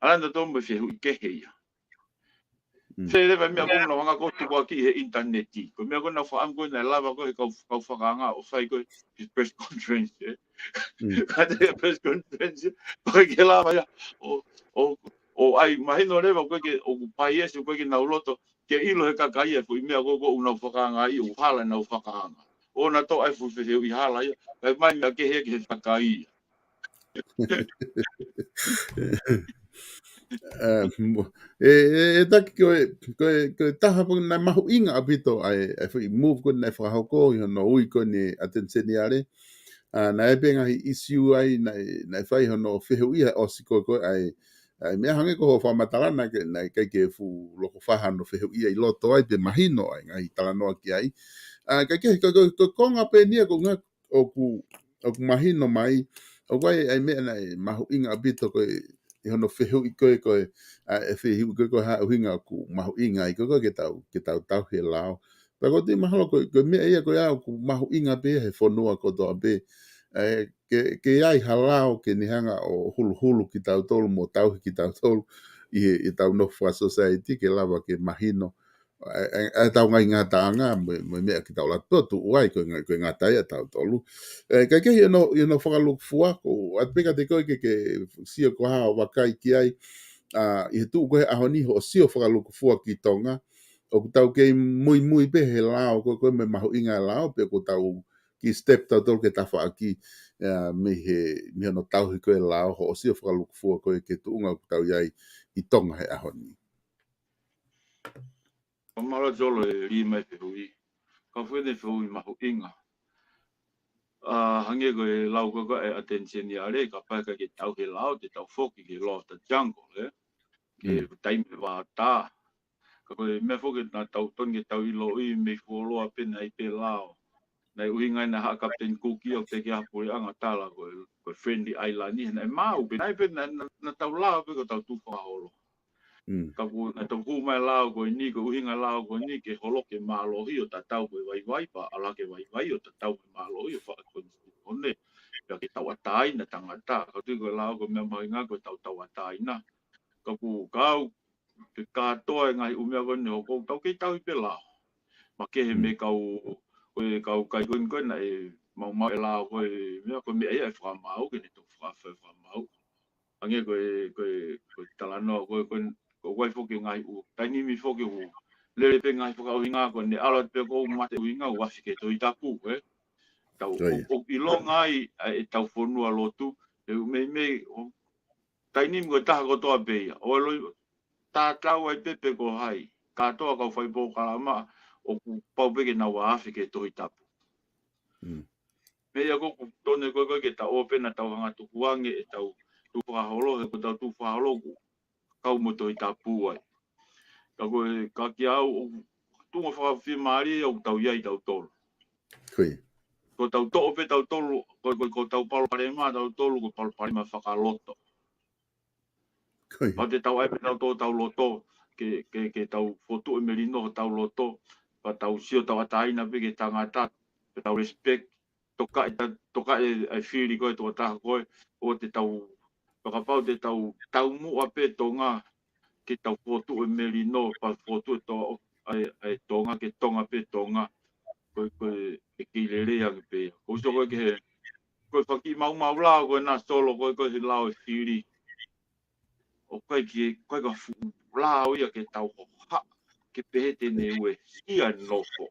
ʻAlu atu mo e fehuʻi kehe ia. Mm. Fē leva e meʻa ko ē naʻa nau hanga ko ē ʻo tukuakiʻi he ʻinitaneti. Ko e meʻa ko ē naʻa nau fakaʻamu ko ē naʻe lava ko ē he kau, kau fakaanga ʻo fai ko ē he press conference, ē. Mm. Ka te press conference, ē. Ko e ke lava ia. ʻO, ʻo, ʻo ʻai mahino leva ko ē ke, ʻoku bias ko ē ke nau loto ke ʻilo he kakai e foʻi meʻa ko ē ʻoku nau fakaanga ai, ʻoku hala ʻenau fakaanga. ʻO na to ai fu fe he ui hala ia. Kae ʻomai meʻa kehe ki he kakai ia. ʻE, mo-, ʻe, ʻe, ʻe taki ko e, ko e, ko e taha pē naʻe mahuʻinga ʻaupito ʻa e, ʻa e foʻi move ko ē naʻe fakahoko ʻi hono ui ko eni ʻAteni Seniale. ʻA, naʻe pē ngaahi issue ai, naʻe, naʻe fai hono fehuʻia he ʻosi ko ē ko ē ʻa e, ʻa e meʻa hangē ko hoʻo fakamatala naʻe ʻikai ke, naʻe ʻikai ke fuʻu loko faha hono fehuʻia ʻi loto ai pe mahino ai ngaahi talanoa ki ai. ʻA, ka ke, ko, ko, ko e konga pē eni ia ko e ngaahi ʻoku, ʻoku mahino mai, ʻoku ʻi ai, ʻi ai meʻa naʻe mahuʻinga ʻaupito ko ē, ʻi hono fehuʻi ko ē ko ē, ʻa e fehuʻi ko ē ko ē ha ʻuhinga ʻoku mahuʻinga ai ko ē ko ē ke tau, ke tau tauhi e lao. Pea ʻoku ou tui mahalo ko e, ko e meʻa ia ko ia ʻoku mahuʻinga pē he fonua kotoa pē. ʻE, ke, ke ʻi ai ha lao ke ne hanga ʻo huluhulu kitautolu mo tauhi kitautolu ʻi he, ʻi heʻetau nofo fakasōsaieti ke lava ke mahino ʻa e, ʻa e, ʻa e tau ngaahi ngataʻanga mo e, mo e meʻa ke tau ʻalu atu ʻo tuʻu ai ko e nga-, ko e ngata ia ʻatautolu. ʻE, ka ke ʻi hono, ʻi hono fakalūkufua, ʻoku ou ʻoatu pē kiate koe ke, ke sio ko e hā hoʻo vakai ki ai, ʻa, ʻi he tuʻu ko ē he ʻaho ni hoʻo sio fakalūkufua ki Tonga, ʻoku tau kei muimui pē he lao, ko e, ko e meʻa mahuʻinga e lao, pe ʻoku tau kiʻi step tautolu ki he tafaʻaki, ʻa, mei he, mei hono tauhi ko ē e lao, hoʻo sio fakalūkufua ko ē ki he tuʻunga ʻoku tau ʻi ai ʻi Tonga he ʻaho ni. Mālō Jolo e lī mai fehuʻi. Ka fue ne fehuʻi mahuʻinga. ʻA, hangē ko e lau ko ē ʻa e ʻAteni Seniale, kapau ʻe ʻikai ke tauhi e lao, te tau foki ki he law of the jungle, ē? Ki he taimi ʻe valu tā. Ka ko e meʻa foki naʻa tau tonu ke tau ʻiloʻi mei fuoloa pē naʻe ʻi ai pē lao. Naʻe ʻuhinga ʻena ha Captain Cook ia ʻo teʻeki ai ha puleʻanga tala ko e, ko e Friendly Island ia. Naʻe maʻu pē, naʻe pē naʻa, naʻa, naʻa tau lao pē ko ʻetau tuʻu fakaholo. Ka kuo naʻa tau hū mai e lao ko eni, ko e ʻuhinga e lao ko eni ke holoki e mālohi ʻo tatau ko e vaivai pea ʻalu hake e vaivai ʻo tatau ko e mālohi ʻo fakakonisitisone. Pea ke tauʻatāina e tangata. Ka ʻoku ou tui ko e lao ko e meʻa mahuʻinga ko e tau tauʻatāina. Ka ʻoku, ka ʻoku ke kātoa e ngaahi ʻū meʻa ko eni ʻoku tau kei tauhi pē lao. Makehe mei he kau, ko e kau kai ko eni ko ē naʻe maumau e lao ko e meʻa ko e meʻa ia ʻe fakamaau ke ne toki fakafai fakamaau. Hangē ko e, ko e, ko e talanoa ko e, ko e, ko e ʻoku ʻi ai foki e ngaahi ʻū, taimi ni foki ʻoku lele pē ngaahi fakaʻuhinga ko ē ne ʻalu atu pē ko e mate ʻuhinga ʻoku afe ki he Tohi Tapu, ē? Tau, ʻo, ʻo ʻilonga ai ʻa ʻetau fonua lotu, ʻe ʻū meimei, ʻo taimi ni ko e taha kotoa pē ia. ʻO ʻalu ʻo tatau ai pē pe ko hai. Kātoa kau fai polokalama ʻoku pau pē ke nau afe ki he Tohi Tapu. Meʻa ia ʻoku totonu ko ē ke tau ō pē naʻa tau hanga tukuange ʻetau tuʻu fakaholo, he ko ʻetau tuʻu fakaholo ʻoku kau mo e Tohi Tapu ai. Ka ko e, ka kiate au, ʻoku tuʻunga fakafiemālie ʻoku tau ʻi ai tautolu. Ko ʻetau toʻo pē tautolu, ko, ko, ko ʻetau palopalema tautolu, ko e palopalema fakaloto. Pea te tau ʻai pē tautolu ʻetau loto, ke, ke, ke tau fokotuʻu e melino hotau loto, pea tau sio tauʻatāina pē ki he tangata, pea tau respect, tokaʻi ta-, tokaʻi e fili ko ē ʻa e tokotaha ko ē, ʻo te tau, fakapau te tau, taumuʻa pē Tonga, ke tau fokotuʻu e melino, pea fokotuʻu e to-, ʻa e, ʻa e Tonga, ke Tonga pē Tonga, ko e, ko e, ʻe kei lelei ange pē ia. ʻOku ou sio ko ē ki he, ko e faki maumau lao, ko ena Solo, ko e, ko e he lao e fili. ʻOku ʻikai ke, ʻoku ʻikai ko ha fuʻu lao ia ke tau hohaʻa, ke pehē te ne uesia e nofo.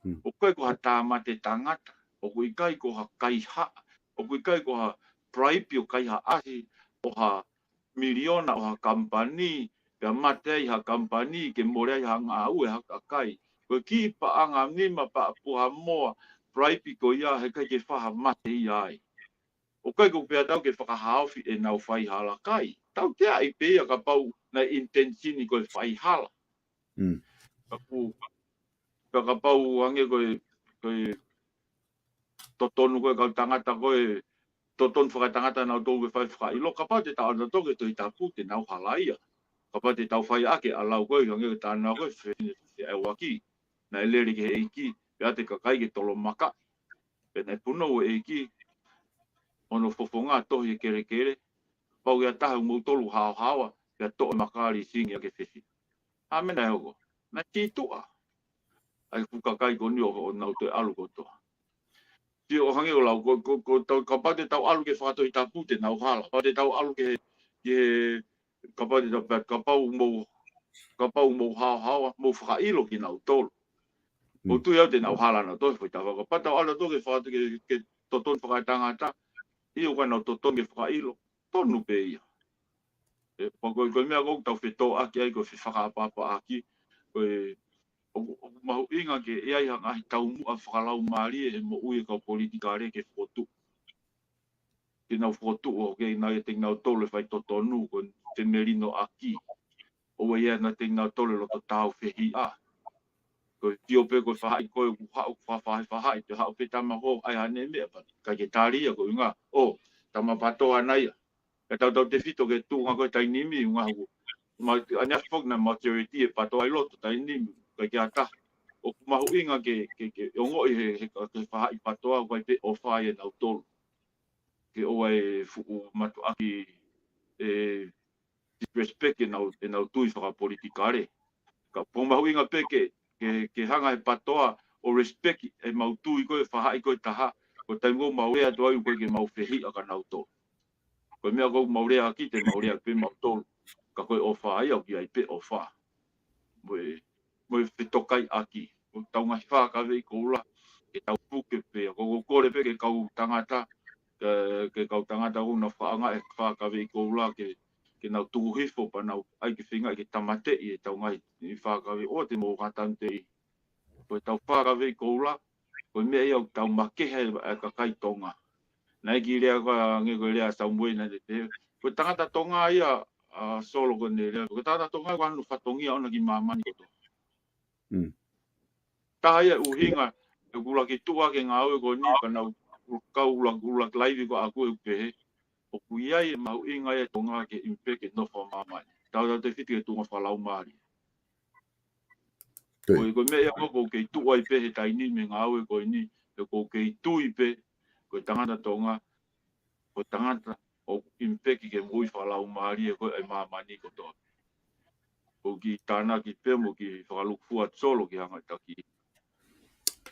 ʻOku ʻikai ko ha tāmate tangata, ʻoku ʻikai ko ha kaihaʻa, ʻoku ʻikai ko ha bribe ʻo kaihaʻasi, ʻo ha miliona ʻo ha kamupani, pea mate ai ha kamupani, ke mole ai ha ngāue ʻa ha kakai. Ko e kiʻi paʻanga nima, paʻanga puha moa, bribe ko ia, heʻikai ke faʻa mate ia ai. ʻOku ʻikai ko e pehē ʻe au ke fakahaofi ʻenau faihala, ʻikai. Tauteaʻi pē ia kapau naʻe intention ko e faihala. Mm. Kapu, ka kapau ange ko e, ko e totonu ko e kau tangata ko e totonu fakatangata naʻa nau tō ke fai fakaʻilo, kapau te tau ʻalu ʻo tō ke Tohi Tapu te nau hala ia. Kapau te tau fai ʻaki ʻa e lau ko e, ange ko e tana ko e fefine feʻauaki. Naʻe lele ki he ʻEiki, pea te kakai ke tolo maka. Pea naʻe punou e ʻEiki, hono fofonga tohi e kelekele, pau ia taha ʻo moutolu haohaoa, pea toʻo e maka lisingi ʻa e fefine. ʻA e meʻa naʻe hoko. Naʻe tituʻa. ʻA e fuʻu kakai ko eni ʻo, ʻo nau toe ʻalu kotoa. Sio ʻo hangē ʻo lau, ko, ko, ko tau, kapau te tau ʻalu ke fakatohitapu te nau hala. Kapau te tau ʻalu ke, ke, kapau te tau, kapau mou, kapau mou haohaoa, mou fakaʻilo kinautolu. Ko Mm. tui au te nau hala nautolu, foʻi tau kapau tau ʻalu nautolu ke faka-, ke, ke totonu fakatangata, ʻio ka nau totonu ke fakaʻilo, tonu pē ia. ʻE, pea ko e, ko e meʻa ʻoku tau fetōʻaki ai, ko e fefakaʻapaʻapaʻaki, ko e, ʻoku, ʻoku mahuʻinga ke ʻi ai ha ngaahi taumuʻa fakalaumālie he moʻui e kau politikale ke fokotuʻu. Ke nau fokotuʻu ʻo ke nau ʻiate kinautolu e faitotonu, ko e te melino ʻaki. ʻOua ia naʻa te kinautolu e loto tāufehiʻa. Ko e tio pē ko e faʻahi ko e ʻoku haʻu faʻahi faʻahi, te haʻu pē tama ko ʻai hane meʻa pea ʻikai ke tali ia ko e ʻuhinga, ʻo, tama PATOA ia. Ka tautautefito ki he tuʻunga ko e taimi ni, ʻuhinga ʻoku, ma, ʻa eni ʻa e foki naʻe majority e PATOA ʻi loto taimi ni, ʻikai ke ʻi ai ha taha. ʻOku mahuʻinga ke, ke, ke ongoʻi he, he, he faʻahi PATOA, ʻoku ʻi ai pē ʻofa ia nautolu. Ke ʻoua e fuʻu mātuʻaki e disrespect ʻenau, ʻenau tui fakapolitikale. Ka ʻoku mahuʻinga pē ke, ke, ke hanga he PATOA ʻo respect ʻemau tui ko e faʻahi ko e taha, ko e taimi ʻoku mau lea atu ai ʻoku ʻikai ke mau fehiʻa kia nautolu. Ko e meʻa ʻoku mau lea ʻaki te mau lea pē mautolu. Ka ko e ʻofa ia ʻoku ʻi ai pē ʻofa. Mo e, mo e fetokaiʻaki. Ko e tau ngaahi fakakaveʻi koula, ke tau puke pē, ʻoku ou kole pē ki he kau tangata, ki he, ki he kau tangata ʻoku nau fakaʻaongaʻi e fakakaveʻi koula, ke, ke nau tuku hifo pea nau ʻai ke feinga ke tāmateʻi e tau ngaahi fakakaveʻi ʻo te mou kātangataʻi. Ko e tau fakakaveʻi koula, ko e meʻa ia ʻoku tau makehe ai e kakai Tonga. Naʻe kiʻi lea ko ē ange ko e lea Samuela naʻe pehē, ko e tangata Tonga ia, ʻa Solo ko ʻene lea, ko e tangata Tonga ko hono fatongia ʻona ki māmani kotoa. Mm. Taha ia e ʻuhinga, ʻeku laki tuʻu ʻa e ngāue ko eni, pea nau kau la, ʻeku laki laivi ko ʻaku ʻeku pehē, ʻoku ʻi ai e mahuʻinga ia e Tonga ke ʻimi pē ke nofo ʻa māmani. Tautautefito ki he tuʻunga fakalaumālie. Ko Ko e, ko e meʻa ia ʻoku ou kei tuʻu ai pē he taimi ni he ngāue ko eni, he ʻoku ou kei tui pē, ko e tangata Tonga, ko e tangata ʻoku ʻimi pē ke moʻui fakalaumālie ko e māmani kotoa. ʻOku ou kiʻi tānaki pē mo e kiʻi fakalūkufua atu Solo ki he anga e taki.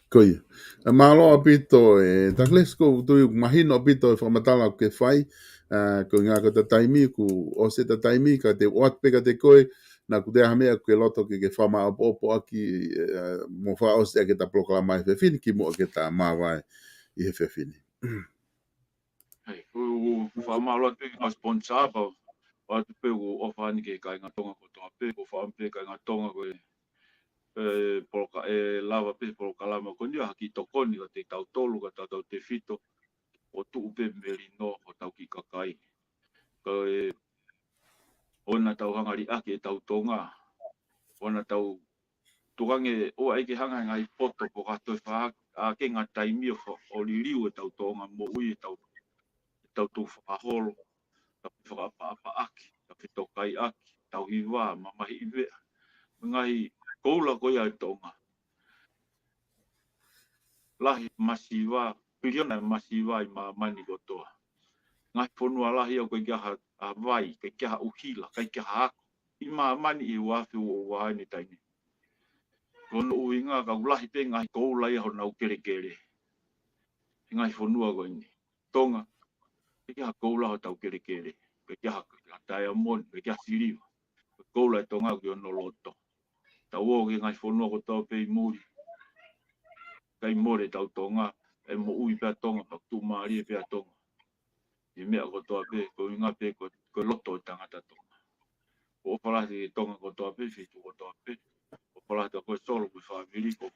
Ko ia. ʻE mālō ʻaupito e Douglas, ʻoku ou tui ʻoku mahino ʻaupito e fakamatala ʻoku ke fai, ʻa, ko e ʻuhinga ko ʻeta taimi, kuo ʻosi ʻeta taimi, ka te u ʻoatu pē kiate koe, naʻa kuo toe ʻi ai ha meʻa ʻoku ke loto ke, ke fakamāʻopoʻopo ʻaki, ʻa, mo fakaʻosi ʻaki ʻeta polokalama he efiafi ni kimuʻa ke ta māvae ʻi he efiafi ni. Hei, ʻoku, ʻoku fakamālō atu pē ki he sponsor pea, ʻoatu pē ʻoku ʻofa ni ki he kāinga Tonga kotoa pē, ʻoku ou fakaʻamu pē kāinga Tonga ko e, e, poloka-, ʻe lava pē polokalama ko eni ʻo ha kiʻi tokoni kiate kitautolu, ka tautautefito, ʻo tuʻu pē melino hotau kiʻi kakai. Ka e, ʻoua naʻa tau hanga liʻaki ʻetau Tonga, ʻoua naʻa tau tuku ange ʻo ʻai ke hanga he ngaahi poto pe ko ha toe faʻahinga taimi ʻo fa-, ʻo liliu ʻetau Tonga moʻui, ʻetau, ʻetau tuʻu fakaholo, tau fakaʻapaʻapaʻaki, tau fetokaiʻaki, tau hiva, mamahiʻi veʻa. Ngaahi koula ko ia ʻa e Tonga. Lahi masiva, piliona e masiva ʻi māmani kotoa. Ngaahi fonua lahi ʻoku ʻikai ke ʻi ai ha, ha vai, ʻikai ke ʻi ai ha ʻuhila, ʻikai ke ʻi ai ha ako. ʻI māmani ʻi he uaafe ua ua eni taimi ni. Ko hono ʻuhinga ka ʻoku lahi pē ngaahi koula ia honau kelekele. ʻI he ngaahi fonua ko eni. Tonga, ʻikai ke ʻi ai ha koula hotau kelekele. ʻIkai ke ʻi ai ha, ha taiamoni, ʻikai ke ʻi ai ha siliva. Ko e koula ʻa e Tonga ʻoku ʻi hono loto. Tau ō ki he ngaahi fonua kotoa pē ʻi muli. ʻIkai mole ʻetau Tonga, ʻe moʻui pē ʻa Tonga, pea tuʻumālie pē ʻa Tonga. ʻI he meʻa kotoa pē, ko e ʻuhinga pē ko, ko e loto ʻo e tangata Tonga. ʻOku ʻofa lahi ki he Tonga kotoa pē, feituʻu kotoa pē. ʻOku Kola atu ko e solo mo e fāmili ko.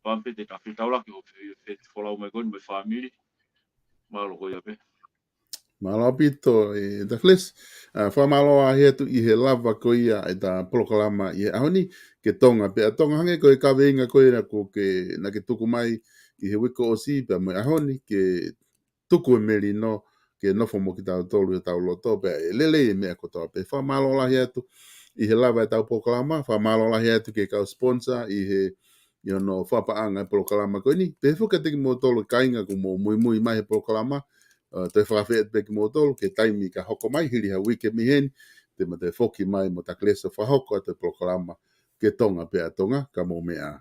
Pampe te ta fetaulaki ʻo fe, fe, folau mai ko eni mo e fāmili. Mālō ko ia pē. Mālō ʻaupito, ʻe Takilesi. ʻA, fakamālō lahi atu ʻi he lava ko ia ʻeta polokalama ʻi he ʻaho ni, ke Tonga pea Tonga hangē ko e kaveinga ko ia naʻa ke, naʻa ke tuku mai ʻi he uike ʻosi pea mo e ʻaho ni, ke tuku e melino, ke nofo mo kitautolu ʻi hotau loto, pea ʻe lelei e meʻa kotoa pē. Fakamālō lahi atu ʻi he lava ʻetau polokalama, fakamālō lahi atu ki he kau sponsor ʻi he, ʻi hono fakapaʻanga e polokalama ko eni. Pehē foki kiate kimoutolu kāinga kuo mou muimui mai he polokalama, ʻa, toe fakafeʻiloaki pē kimoutolu ki he taimi ka hoko mai hili ha uike mei heni, te ma toe foki mai mo Takilesi ʻo fakahoko atu e polokalama ke Tonga pea Tonga, ka mou meʻa.